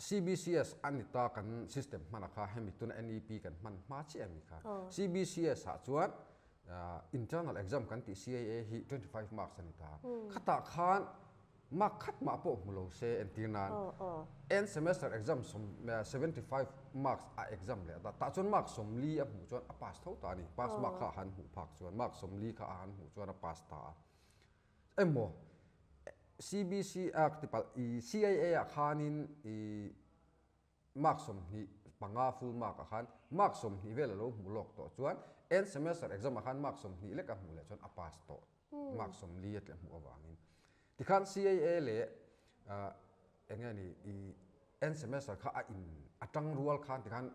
[SPEAKER 3] CBCS a ni ta kan system hman a kha hemi tuna NEP kan hman hma chiah a mi kha. CBCS ah chuan. Internal exam kan tih CIA hi 25 marks a ni ta. Khatah khan mark khat mah pawh hmu lo se entir nan end semester exam 75 marks a exam leh ta. Tah chuan mark 40 a hmuh chuan a pass tho ta a ni. Pass mark kha a han hmuh phak chuan mark 40 kha a han hmuh chuan a pass ta a. Emaw CBC a tipalh CIA ah khanin ih Mark 25 full mark ah khan mark 20 vel a lo hmuh lawk tawh chuan end semester exam ah khan mark 20 lek a hmuh leh chuan a pass tawh mark 40 a tleh hmuh avangin tikhan CAA leh eng nge ni i end semester kha a in a tang rual khan tikhan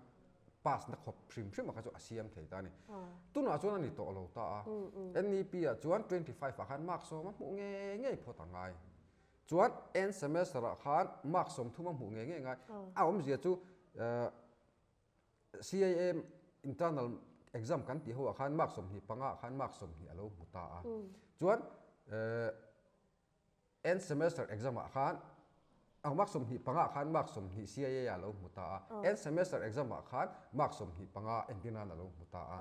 [SPEAKER 3] pass na khawp hrim hrim a kha chu a siam thei ta a ni. Tunah chuan a ni tawh lo ta a NEP ah chuan 25 ah khan mark 10 a hmuh ngei ngei phawt a ngai. Chuan end semester ah khan mark 30 a hmuh ngei ngei ngai. A awmzia chu CAA internal exam kan tih ho ah khan mark 25 ah khan mark 20 a lo hmu ta a. Chuan end semester exam ah khan mark 25 ah khan mark 20 CAA ah a lo hmu ta a. End semester exam ah khan mark 25 entir nan a lo hmu ta a.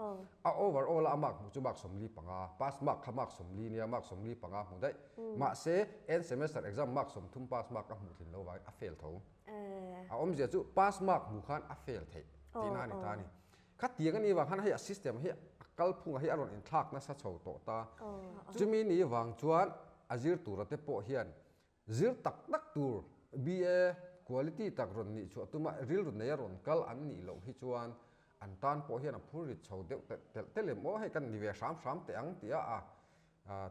[SPEAKER 3] A overall a mark hmuh chu mark 45, pass mark kha mark 40 nia mark 45 hmu daih. Mahse, end semester exam mark 30 pass mark a hmuh thin lo vangin a fail tho. A awmzia chu pass mark hmuh khan a fail theih tihna a ni ta a ni. Khatiang a nih vang khan hei a system hi a kalphunga hi a rawn inthlak nasa chho tawh ta. Chumi ni vang chuan a zir tura te pawh hian zir tak tak tur BA quality tak rawn nih chhuah tuma rilru nei a rawn kal an nih loh hi chuan an tan pawh hian a phur rit chho deuh telh telh em aw hei kan ni ve hram hram teh ang tia a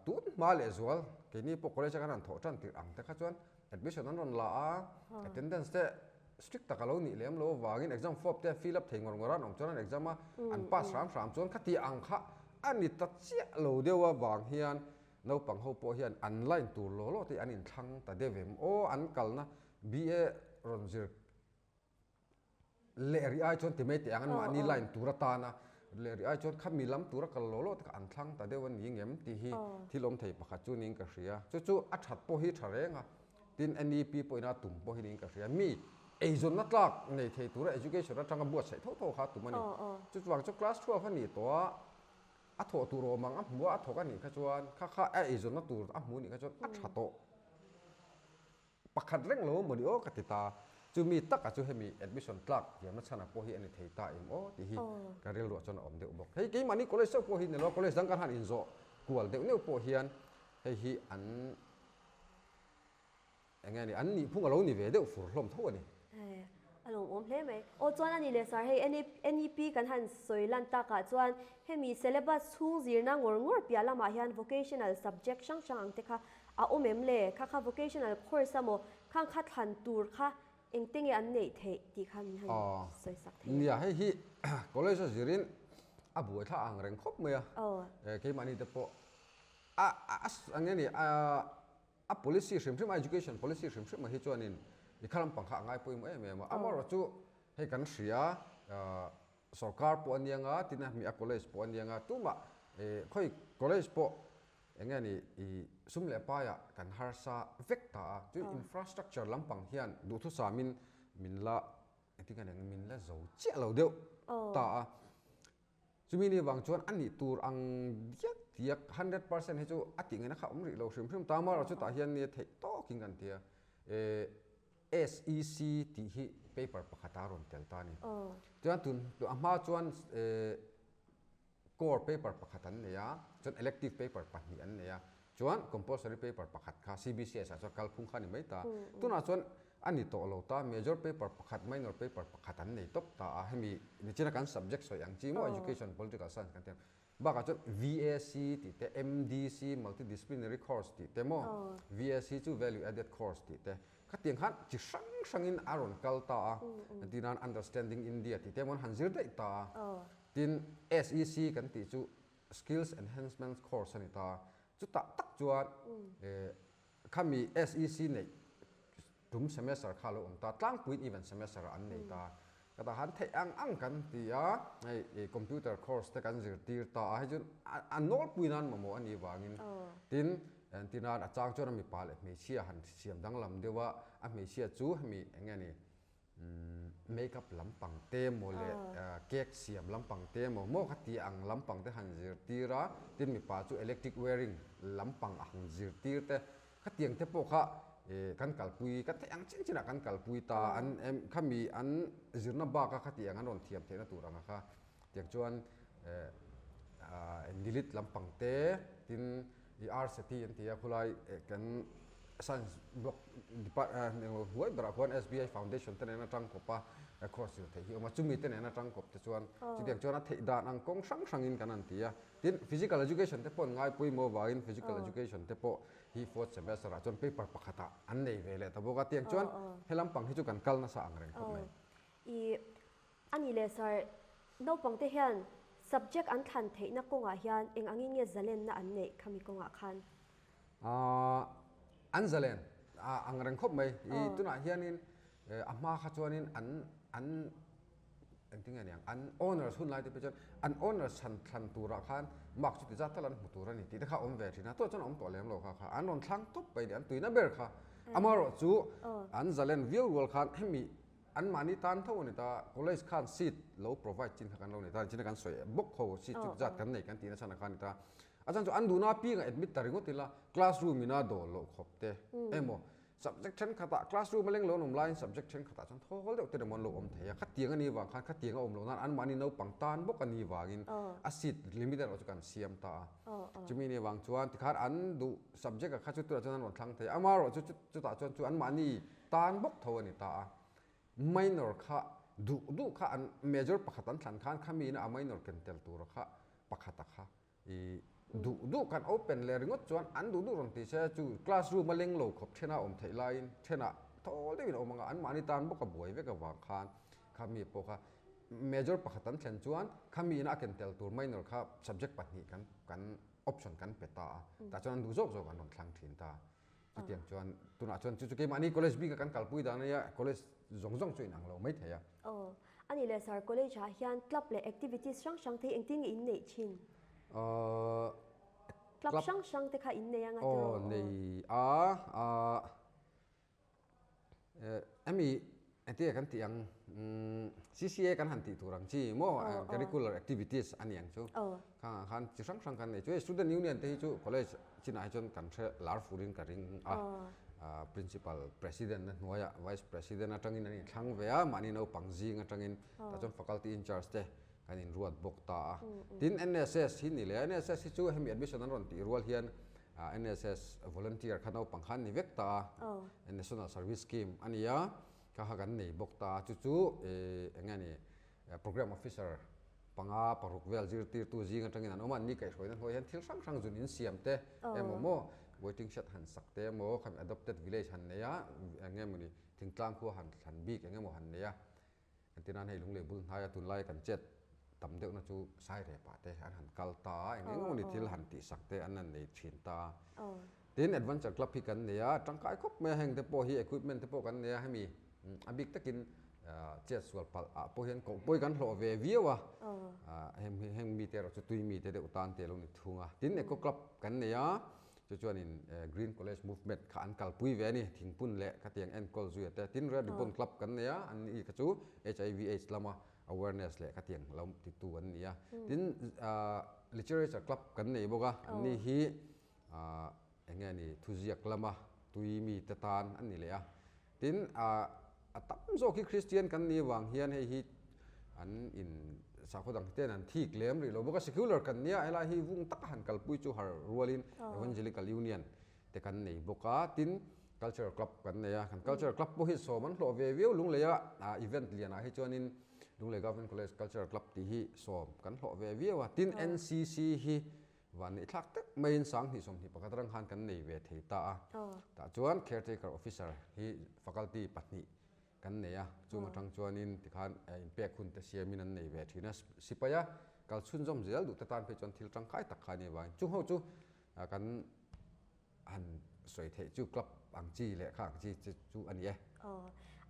[SPEAKER 3] Tun hma leh zual keini pawh college a kan han thawh tan tirh ang te kha chuan admission an rawn la a, attendance te strict tak a lo nih lem lo avangin exam form te fill up thei ngawr ngawr a an awm chuan an exam a, an pass hram hram chuan khati ang kha a ni ta chiah lo deuh avang hian naupang ho pawh hian an line tur law law te hi an inthlang ta deuh em aw, an kalna BA rawn zir Leh rih ai chuan ti mai teh ang an mahni line tur atana leh rih ai chuan khami lam tura kal law law te kha an thlang ta deuh a ni ngem tih hi thil awm thei pakhat chu niin ka hria. Chu chu a that pawh hi tha reng a, tin NEP pawhin a tum pawh hi niin ka hria. Mi eizawnna tlak nei thei tura education atanga buatsaih tho tho kha a tum a ni. Chu chuvang chu class 12 a nih tawh a, a thawh tur awm ang a hmu a, a thawk a nih kha chuan kha kha a eizawnna tur a hmu nih kha chuan a tha tawh. Pakhat reng lo mawni aw ka ti ta. Chu mi taka chu hemi admission tlak thiamna chhana pawh hi a ni thei ta em aw tih hi ka rilruah chuan a awm deuh bawk. Hei keimahni college chauh pawh hi ni lo a, college dang kan han inzawh kual deuh neuh pawh hian hei hi an eng nge ni an nihphung a lo ni ve deuh fur hlawm tho a ni.
[SPEAKER 1] A lawmawm hle mai. Aw chuan a ni leh sir, hei NEP kan han sawi lan takah chuan hemi syllabus chhung zirna ngawr ngawr piah lamah hian vocational subject hrang hrang ang te kha A awm em le? Kha kha vocational course a maw? Khang kha thlan tur kha engte nge an neih theih tih kha min han sawi sak thei a.
[SPEAKER 3] Nia, hei hi college a zirin a buai thla ang reng khawp mai a. Keimahni te pawh a a nge ni a policy hrim hrim a education policy hrim hrim ah hi chuanin i kha lampang kha a ngai pawimawh em em a. Amaherawhchu hei kan hria sorkar pawh a nia nga tin a mi a college pawh a nia nga tumah khawi college pawh Eng nge ni i sum leh paiah kan harsa vek ta a, chu infrastructure lampang hian duhthusamin min la engtin nge ni min la zo chiah lo deuh ta a. Chumi ni vang chuan a nih tur ang diak diak 100% hi chu a tih ngaihna kha a awm rih lo hrim hrim ta amaherawhchu chutah hian nia theih tawkin kan ti a, SEC tih hi paper pakhata rawn tel ta a ni. Chuan tun a hma chuan Core paper pakhat an nei a, chuan elective paper pahnih an nei a, chuan compulsory paper pakhat kha CBCS ah chuan kalphung kha a ni mai ta. Tunah chuan a ni tawh lo ta, major paper pakhat, minor paper pakhat an nei tawp ta a, hemi nichina kan subject sawi ang chi maw education, political science kan ti ang. Bakah chuan VAC tih te, MDC, multidisciplinary course tih te maw, VAC chu value added course tih te, khatiang khan chi hrang hrangin a rawn kal ta a, entirnan understanding India tih te maw an han zir daih ta a. Tin, SEC kan tih chu Skills Enhancement Course a ni ta. Chutah tak chuan khami SEC neih tum semester kha a lo awm ta, tlangpuiin even semester ah an nei ta. Ka tah han theih ang ang kan ti a, hei computer course te kan zirtir ta a, hei chu a nawlpui nan mamawh a nih vangin. Tin, entirnan a chang chuan a mipa leh hmeichhia han siam danglam deuh a, a hmeichhia chu hemi eng nge ni? Make up lampang te emaw leh cake siam lampang te emaw maw kha tih ang lampang te han zirtir a, tin mipa chu electric wiring lampang a han zirtir te khatiang te pawh kha kan kalpui kan theih ang chin chinah kan kalpui ta an khami an zirna baka khati ang an rawn thiam theihna tur anga kha tiang chuan nilit lampang te tin I RCT an ti a, khulai kan Science Block hnuai berah khuan SBI Foundation te nen atang kawp a course zir theih hi a awm a, chumi te nen atang kawp te chuan chutiang chuan a theih dan ang kawng hrang hrangin kan han ti a. Tin, Physical Education te pawh an ngai pawimawh avangin Physical Education te pawh hi fourth semester ah chuan paper pakhatah an nei ve leh ta bawk a, tiang chuan he lampang hi chu kan kal nasa ang reng khawp mai.
[SPEAKER 1] I A nih leh sir, naupang te hian subject an thlan theihna kawngah hian eng angin nge zalenna an neih khami kawngah khan?
[SPEAKER 3] Aaa an zalen ang reng khawp mai. I tunah hianin a hma kha chuanin an an engtin nge niang an honours hun lai te pawh chuan an honours chhan thlan turah khan mark chuti zat tal an hmu tur a ni tih te kha a awm ve thin a, tunah chuan a awm tawh lem lo kha kha an rawn thlang tawp mai a ni, an tuina ber kha. Amaherawhchu an zalen viau rual khan hemi Anmahni tan tho a ni ta, college khan seat lo provide chin kha kan lo nei ta, chin a kan sawi bawk ho seat chu zat kan nei kan tihna chhan a kha a ni ta. A chhan chu an duhna apiangah admit ta ringawt ila classroom ina dawl loh khawp te emaw subject thenkhatah classroom a leng lo an awm laiin subject thenkhatah chuan thawl deuh te emaw an lo awm thei a, khatiang a nih vang khan khatiang a awm loh nan anmahni naupang tan bawk a nih vangin a seat limit erawh chu kan siam ta a. Chumi nih vang chuan tikhan an duh subject ah kha chu tunah chuan an rawn thlang thei a, amaherawhchu chutah chuan chu anmahni tan bawk tho a ni ta a. Minor kha duh duh kha an major pakhat an thlan khan khami ina a minor ken tel tura kha pakhata kha i duh duh kan open leh ringawt chuan an duh duh rawn ti se chu classroom a leng lo khawp thena awm theih laiin thenah thawl deuhin a awm anga anmahni tan bawk a buai vek avang khan khami pawh kha major pakhat an thlen chuan khami ina a ken tel tur minor kha subject pahnih kan kan option kan pe ta a tah chuan an duh zawk zawk an rawn thlang thin ta. Chutiang chuan tunah chuan chu chu keimahni college bika kan kalpui dan ania college zawng zawng chu inang lo mai thei a.
[SPEAKER 1] Aw, ani leh sir college ah hian club leh activities hrang hrang te hi engtin nge in neih thin?
[SPEAKER 3] Aw,
[SPEAKER 1] club hrang hrang te kha in nei anga tiraw?
[SPEAKER 3] Aw, nei a, a. Hemi engtin kan tih ang CCA kan han tih tur ang chi maw curricular activities a ni ang chu khangah khan chi hrang hrang kan nei chu hei student union te hi chu college chinah hi chuan kan hre lar furin ka ring a principal president a hnuaiah vice president atangin an inthlang ve a mahni naupang zing atangin tah chuan faculty in charge te kan inruat bawk ta a tin NSS hi ni leh a NSS hi chu hemi admission an rawn tih rual hian NSS volunteer kha naupang khan ni vek ta a, National Service Scheme a ni a, kha kha kan nei bawk ta a, chu chu eng nge ni Programme Officer panga paruk vel zirtirtu zing atangin an awm a, an ni kaihhruaina hnuai hian thil hrang hrang zun insiam te emaw maw waiting shed han sak te emaw khami adopted village han nei a, eng nge mawni thingtlang khua han thlan bik eng emaw han nei a. Entirnan hei lunglei bul hnaia tunlaia kan chet tam deuhna chu Sairepah te an han kal ta a, eng eng emawni thil han tihsak te an han nei thin ta a. Tin, Adventure Club hi kan nei a, tangkai khawp mai a, heng te pawh hi equipment te pawh kan nei a, hemi a bik takin chet sual palh ah pawh hian koh pawi kan hlawh ve viau a, heng mite erawh chu tui mite deuh tan te a lo ni thung a. Tin, Eco Club kan nei a, Chu chuanin Green College Movement kha an kalpui ve a ni, thingpun leh khatiang enkawl zuia te. Tin, Red Ribbon Club kan nei a, an ni kha chu HIV AIDS lama awareness leh khatiang lo titu an ni a. Tin, Literature Club kan nei bawk a, an ni hi eng nge ni thuziak lama tui mite tan an ni leh a. Tin, a tam zawk hi Kristian kan nih avang hian hei hi an in sakhaw dang ten an thik lem rih lo bawk a, secular kan nia helai hi vung taka han kalpui chu har rualin Evangelical Union te kan nei bawk a, tin Cultural Club kan nei a, kan Cultural Club pawh hi sawm an hlawh ve viau Lunglei a, event lianah hi chuanin Lunglei Government College Cultural Club tih hi sawm kan hlawh ve viau a, tin NCC hi Van neih thlak tak maiin 2021 atang khan kan nei ve thei ta a. Tah chuan caretaker officer hi faculty pahnih kan nei a, chung atang chuanin tikhan inpek hun te siamin an nei ve thin a. Sipaia kal chhunzawm zel duh te tan phei chuan thil tangkai tak kha a ni avangin chung ho chu kan han sawi theih chu club ang chi leh kha ang chi che chu a ni e.
[SPEAKER 1] Aw,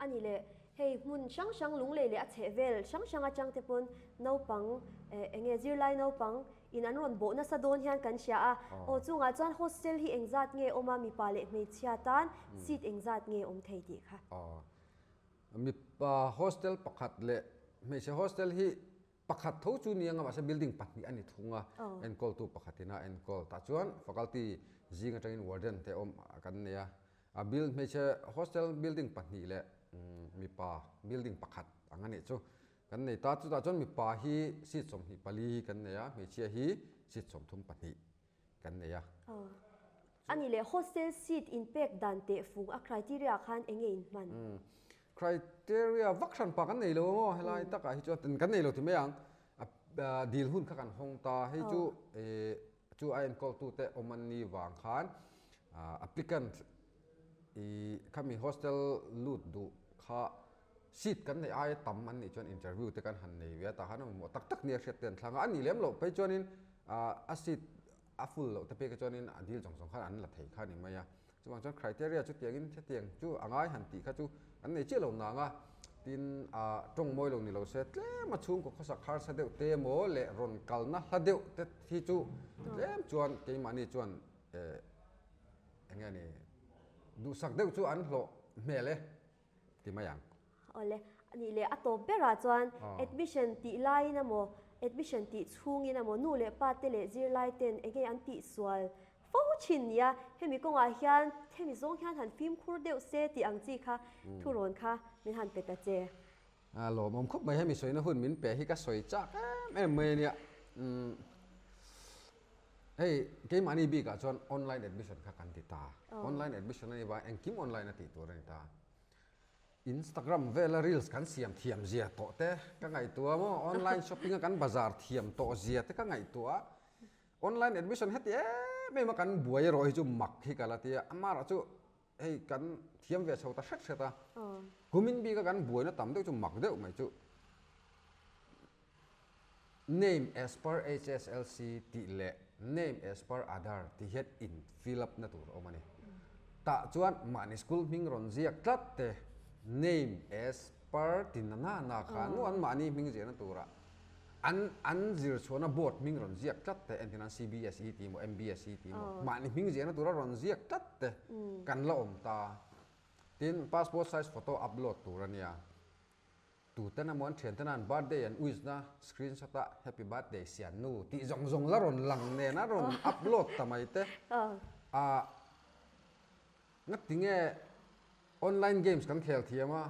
[SPEAKER 1] a ni le. Hei hmun hrang hrang lunglei leh a chheh vel hrang hrang atang te pawn naupang eng nge zirlai naupang in an rawn bawh nasa dawn hian kan hria a. Aw, chungah chuan hostel hi engzat nge awm a, mipa leh hmeichhia tan seat engzat nge awm thei tih kha.
[SPEAKER 3] Aw. Mipa hostel pakhat leh hmeichhe hostel hi pakhat tho chu ni anga mahse building pahnih a ni thung a, enkawltu pakhatin a enkawl. Tah chuan faculty zing atangin warden te awm kan nei a, a hmeichhe hostel building pahnih leh mipa building pakhat ang a nih chu kan nei ta. Chutah chuan mipa hi seat 24 hi kan nei a, hmeichhia hi seat 32 kan nei a.
[SPEAKER 1] A nih leh hostel seat inpek dan teh fung a criteria khan eng nge inhman?
[SPEAKER 3] Criteria vak hran pa kan nei lo maw helai takah hi chuan kan nei lo ti mai ang. Dil hun kha kan hawng ta hei chu chu a enkawltute awm an ni vang khan applicant i khami hostel lut duh kha seat kan neih aia tam an nih chuan interview te kan han nei ve a tah khan a mamawh tak tak nia hriat te an thlang a, a nih lem loh phei chuanin a seat a full loh te pek chuanin a dil zawng zawng khan an la thei kha a ni mai a. Chuvang chuan criteria chu tiangin hetiang chu a ngai han tih kha chu an nei chiah lo nang a, tin tawng mawi lo ni lo se tlem a chhungkaw khawsak harsa deuh te emaw leh rawn kalna hla deuh te hi chu tlem chuan keimahni chuan eng nge ni duhsak deuh chu an hlawh hmel e ti mai ang.
[SPEAKER 1] Awle, anih leh a tawp berah chuan admission tih laiin emaw, admission tih chhungin emaw nu leh pa te leh zirlai ten eng nge an tihsual fo thin nia, hemi kawngah hian hemi zawng hian han fimkhur deuh se tih ang chi kha thurawn kha min han pe ta che.
[SPEAKER 3] A lawmawm khawp mai, hemi sawina hun min pe hi ka sawi chak em em mai ania. Hei keimahni bikah chuan online admission kha kan ti ta. Online admission a ni vang engkim online a tih tur a ni ta. Instagram vela reels kan siam thiam zia tawh te ka ngaihtuah maw, online shopping a kan bazar thiam tawh zia te ka ngaihtuah a. Online admission heti em em a kan buai erawh hi chu mak hi ka la ti a, amaherawh chu hei kan thiam ve chho ta hret hret a. Kumin bika kan buaina tam deuh chu mak deuh mai chu. Name as per HSLC tih leh Name as per Aadhaar tih hian in fill up na tur a awm a ni. Tah chuan mahni school hming rawn ziak tlat te Name as per ti na na na khan maw an mahni hming ziahna turah an an zir chhuahna board hming rawn ziak tlat te entir nan CBSE tih emaw MBSE tih emaw mahni hming ziahna tura rawn ziak tlat te kan la awm ta. Tin, passport size photo upload tur a nia. Tuten emaw an thianten an birthday an wish na screenshot a happy birthday sian nu tih zawng zawng la rawn lang nen a rawn upload ta mai te ah ngatinge online games kan khel thiam a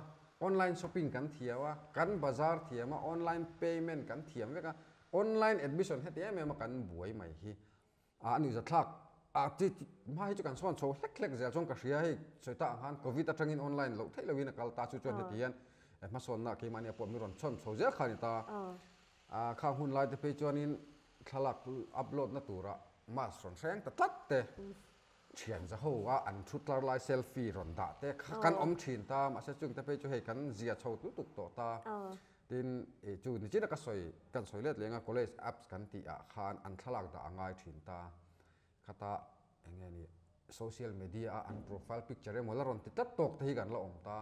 [SPEAKER 3] online shopping kan thiam a kan bazar thiam a online payment kan thiam vek a online admission heti em em a kan buai mai hi. A nuihza thlak a chi hma hi chu kan sawn chho hlek hlek zel chuan ka hria hei sawi tak ang khan covid atangin online loh theih lohin a kal ta chu chuan heti hian hmasawnna keimahni pawh min rawn chhawn chho zel kha a ni ta. A khang hun lai te phei chuanin thlalak upload na tura mask rawn hreng ta tlat te thian za ho a an thu tlar lai selfie rawn dah te kha kan awm thin ta mahse chung te phei chu hei kan zia chho lutuk tawh ta. Tin, ih chu nichin a ka sawi, kan sawi let leng a college apps kan tih ah khan an thlalak dah a ngai thin ta. Khata eng nge ni social media a an profile picture emaw la rawn ti tlat tawk te hi kan la awm ta.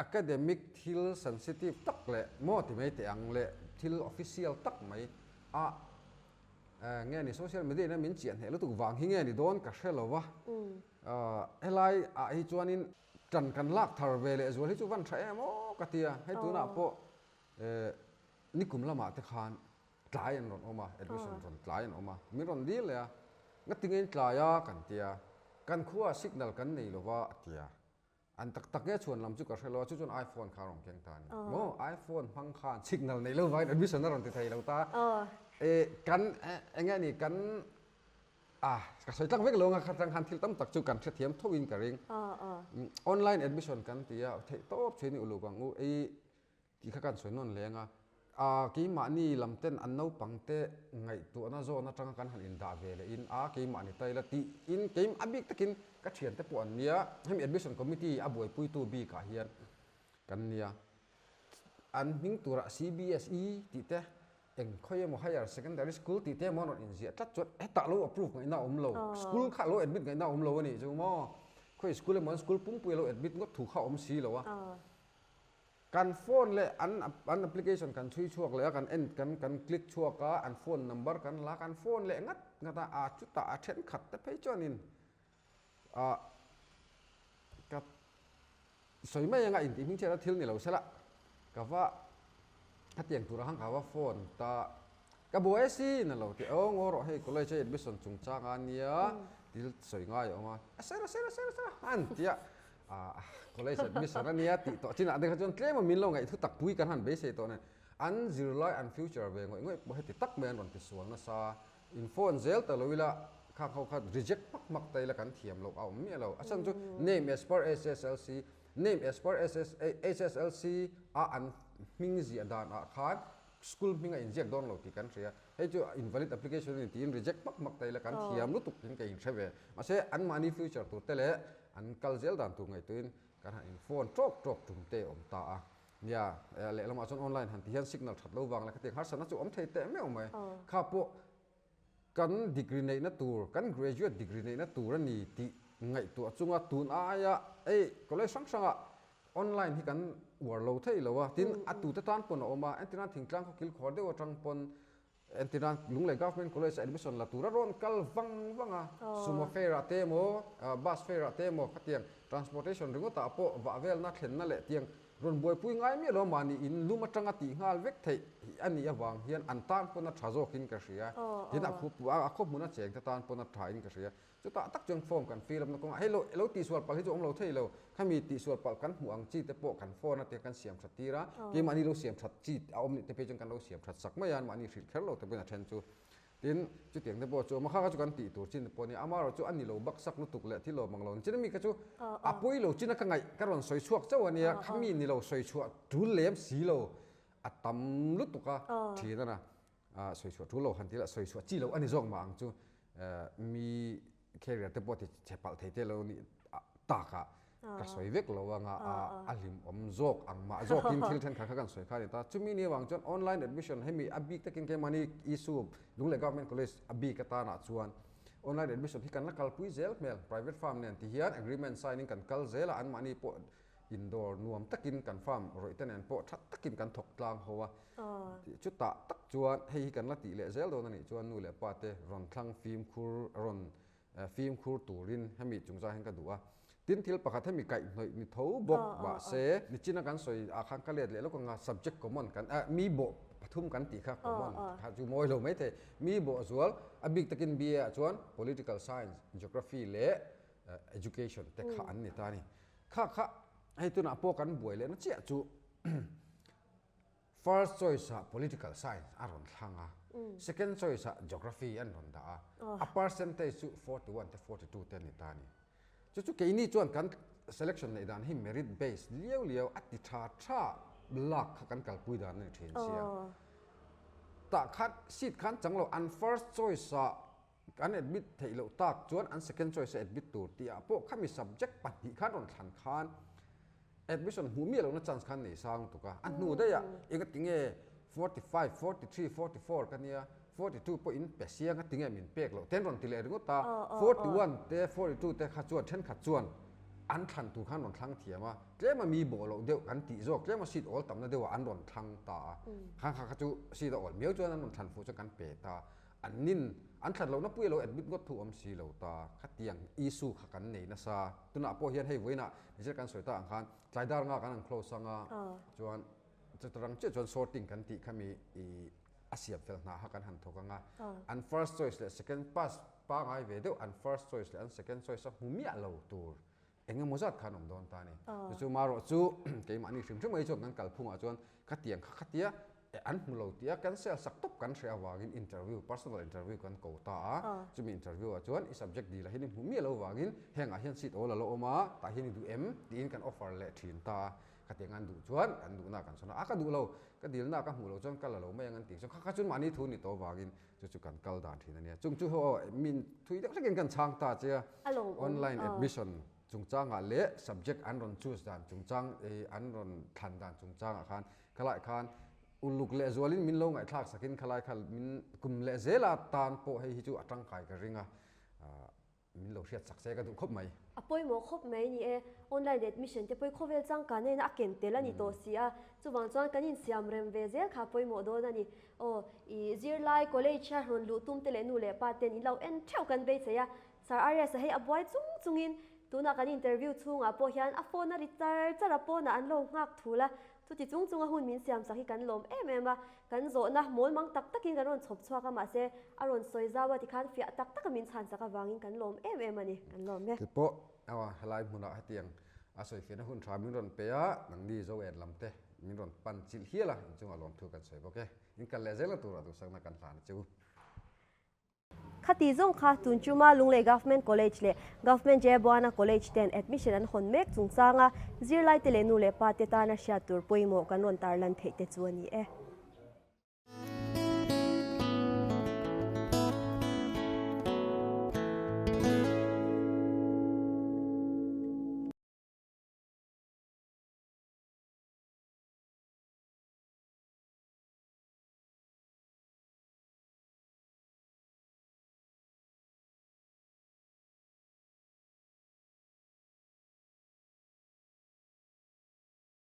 [SPEAKER 3] Academic thil sensitive tak leh maw ti mai teh ang leh thil official tak mai a eng nge ni social media in a min chiah hneh lutuk vang hi nge ni dawn ka hre lo va. Helai ah hi chuanin Ṭan kan lak thar ve leh zual hi chu van ṭha em aw ka ti a, hei tunah pawh nikum lamah te khan tlai an rawn awm a, admission rawn tlai an awm a, min rawn dil leh a, ngatinge in tlai a kan ti a, kan khuaah signal kan nei lo va a ti a, an tak tak nge chhuan lam chu ka hre lo a, chu chuan iPhone kha a rawn keng ta a ni maw, iPhone hmang khan signal nei lo vangin admission a rawn ti thei lo ta, kan eng nge ni kan A, ka sawi tlak vek lo anga khatang khan thil tam tak chu kan hrethiam tho in ka ring. Online admission kan ti a, theih tawp thin i uluk ang u, ei tih kha kan sawi nawn leng a. A, keimahni lam ten an naupang te ngaihtuahna zawn atanga kan han indah ve leh in, a keimahni ta ila tih in keim a bik takin ka thiante pawh an nia, hemi admission committee a buaipuitu bikah hian kan nia. An hming turah CBSE tih te Eng khawi emaw higher secondary school tih te emaw an rawn inziah tlat chuan hetah lo approve ngaihna a awm lo, school kha lo admit ngaihna a awm lo a nih chu maw? Khawi school emaw an school pumpui a lo admit ngawt thu kha a awm si lo a. Kan phone leh an an application kan chhui chhuak leh a, kan en kan kan click chhuak a, an phone number kan la, kan phone leh ngat ngat a, a chutah a thenkhat te phei chuanin ah ka. Sawi mai anga intih hming chhiatna thil ni lo sela, ka va hetiang turah khan ka va phone ta, ka buai asin a lo ti, aw ngaw rawh hei college a admission chungchang a nia thil sawi ngai a awm a, a sera sera sera sera an ti a, ah college admission a nia tih tawh chinah te kha chuan tlem a min lo ngaih thu tak pui kan han beisei tawh nen, an zirlai an future ve ngawih ngawih pawh heti tak mai an rawn ti sual nasa. In phone zel ta lo ila khang ho kha reject hmak hmak ta ila kan thiam loh a awm miah lo. A chhan chu name as per HSLC, name as per HSLC a an hming ziah dan ah khan school hming a inziak dawn lo tih kan hria. Hei chu invalid application a ni tiin reject hmak hmak ta ila kan thiam lutuk in ka inhre ve. Mahse anmahni future tur te leh an kal zel dan tur ngaihtuahin kan han in phone tawk tawk tum te a awm ta a. Nia, lehlamah chuan online han ti hian signal that lo vang leh khatiang harsatna chu awm thei teh meuh mai. Kha pawh kan degree neihna tur, kan graduate degree neihna tur a ni tih ngaihtuah chunga tun aia ei college hrang hrangah online hi kan uar lo thei lo a, tin a tute tan pawn a awm a, entirnan thingtlang khaw kilkhawr deuh atang pawn Entirnan Lunglei Government College a admission la tura rawn kal vang vang a, sumo fare ah te emaw, bus fare ah te emaw khatiang transportation ringawt ah pawh vah velna thlenna leh tiang rawn buaipui ngai miah lo mahni in lum atanga tih nghal vek theih a nih avang hian an tan pawn a tha zawkin ka hria. Tin a khaw hmun a cheng te tan pawn a tha in ka hria. Chutah tak chuan form kan fill up na kawngah hei lo lo tihsual palh hi chu awm lo thei lo, khami tihsual palh kan hmuh ang chi te pawh kan phone a tia kan siam that tir a, keimahni lo siam that chi a awm nih te phei chuan kan lo siam that sak mai a, mahni hrilh kher lo te pawhin a then chu. Tin, chutiang te pawh chu awm a, kha kha chu kan tih tur chin te pawh a nia, amaherawh chu a ni lo bak sak lutuk leh thil awm ang lo chin ami kha chu a pawi lo chin a ka ngaih ka rawn sawi chhuak chauh a nia, khami ni lo sawi chhuah tul lem si lo a tam lutuk a thin a na. Sawi chhuah tul lo han ti lah sawi chhuah chi lo a ni zawk mah ang chu mi carrier te pawh ti chhe palh thei te lo nih takah ka sawi vek lo anga a hlim awm zawk ang mah zawkin thil thenkhat kha kan sawi kha a ni ta. Chumi ni avang chuan online admission hemi a bik takin keimahni issue Lunglei Government College a bik atanah chuan online admission hi kan la kalpui zel hmel private firm nen ti hian agreement sign in kan kal zel a anmahni pawh Indoor nuam takin kan farm rawih te nen pawh tha takin kan thawk tlang ho a, chutah tak chuan hei hi kan la tih leh zel dawn a nih chuan nu leh pa te rawn thlang fimkhur rawn fimkhur turin hemi chungchang hian ka duh a. Tin thil pakhat hemi kaihhnawih ni tho bawk mahse nichina kan sawi ah khan ka let leh lawk anga subject common kan mi bawh pathum kan tih kha common kha chu mawi lo mai thei mi bawh zual a bik takin BA ah chuan political science, geography leh education te kha an ni ta a ni. Kha kha hei tunah pawh kan buai lehna chiah chu first choice ah political science a rawn thlang a, second choice ah geography an rawn dah a, a percentage chu 41 te 42 te a ni ta a ni. Chu chu keini chuan kan selection neih dan hi merit based liau liau a ti tha tha lak kha kan kalpui dan a ni thin sia. Tah khan seat khan chang lo an first choice ah An admit theih loh tak chuan an second choice a admit tur tih ah pawh khami subject pahnih khan rawn thlan khan admission hmuh miah lohna chance khan nei sang lutuk a. A hnu daih ah eng a tinge 45, 43, 44 ka nia, 42 pawh in pe siang a tinge min pek loh te an rawn ti leh ringawt a. 41 te 42 te kha chuan thenkhat chuan an thlan tur khan rawn thlang thiam a, tlema mi bawh loh deuh kan tih zawk tlema seat awl tamna deuh ah an rawn thlang ta a. Khang kha kha chu seat a awl miau chuan an rawn thlan fuh chuan kan pe ta a. An nin, an that lohna pui a lo admit ngawt thu awm si lo ta. Khatiang issue kha kan nei nasa. Tunah pawh hian hei vawiinah Nichina kan sawi ta ang khan tlai dar nga kan han close anga chuan chutarang chiah chuan sorting kan tih kha mi i a siam fel hna kha kan han thawk anga an first choice leh second pass pangai ve deuh an first choice leh an second choice a hmu miah lo tur Eng emaw zat khan awm dawn ta a ni. Chu chu marawh chu keimahni hrim hrim mai chuan kan kalphungah chuan khatiang kha khatia an hmu lo tia cancel sak tawp kan hreh avangin interview, personal interview kan ko ta a. Chumi interview ah chuan i subject dil ah hian i hmu miah lo vangin hengah hian seat awl a la awm a, tah hian i duh em tiin kan offer leh thin ta a. Khatiang an duh chuan an duhna kan sawn a, a ka duh lo, ka dilna ka hmuh loh chuan ka la lo mai ang an tih chuan kha kha chuan mahni thu ni tawh avangin Chu chu kan kal dan thin a nia. Chung chu ho min thui deuh hlekin kan chhang ta che a. Online admission chungchangah leh subject an rawn choose dan chungchang an rawn thlan dan chungchangah khan khalai khan uluk leh zualin min lo ngaihthlak sakin khalai kha min kum leh zela tan pawh hei hi chu a tangkai ka ring a. Min lo hriat sak se ka duh khawp mai.
[SPEAKER 1] A pawimawh khawp mai ni e. Online admission te pawh hi khawvel changkan nen a ken tel a ni tawh si a, chuvang chuan kan insiam rem ve zel kha a pawimawh dawn a ni. Aw, i zirlai college a rawn luh tum te leh nu leh pa ten in lo en theuh kan beisei a, Sir Arias-a hei a buai chung chungin. Tunah kan interview chhungah pawh hian a phone a ri char char a, pawnah an lo nghak thul a, chuti chung chunga hun min siam sak hi kan lawm em em a, kan zawhna mawl mang tak takin kan rawn chhawp chhuak a, mahse a rawn sawi zau a tikhan fiah tak taka min chhan sak avangin kan lawm em em a ni, kan lawm e.
[SPEAKER 3] Keipawh helai hmunah hetiang a sawifiahna hun tha min rawn pe a, nangni zo en lam te min rawn pan chilh hial a, inchungah lawmthu kan sawi bawk e. In kal leh zelna turah duhsakna kan hlan a che u.
[SPEAKER 1] Khati zawng kha tun chuma Lunglei Government College leh Government Jayabuana College ten admission an hawn mek chungchanga zirlaite leh nu leh pa te tana hriat tur pawimawh kan rawn tarlan theih te chu a ni e.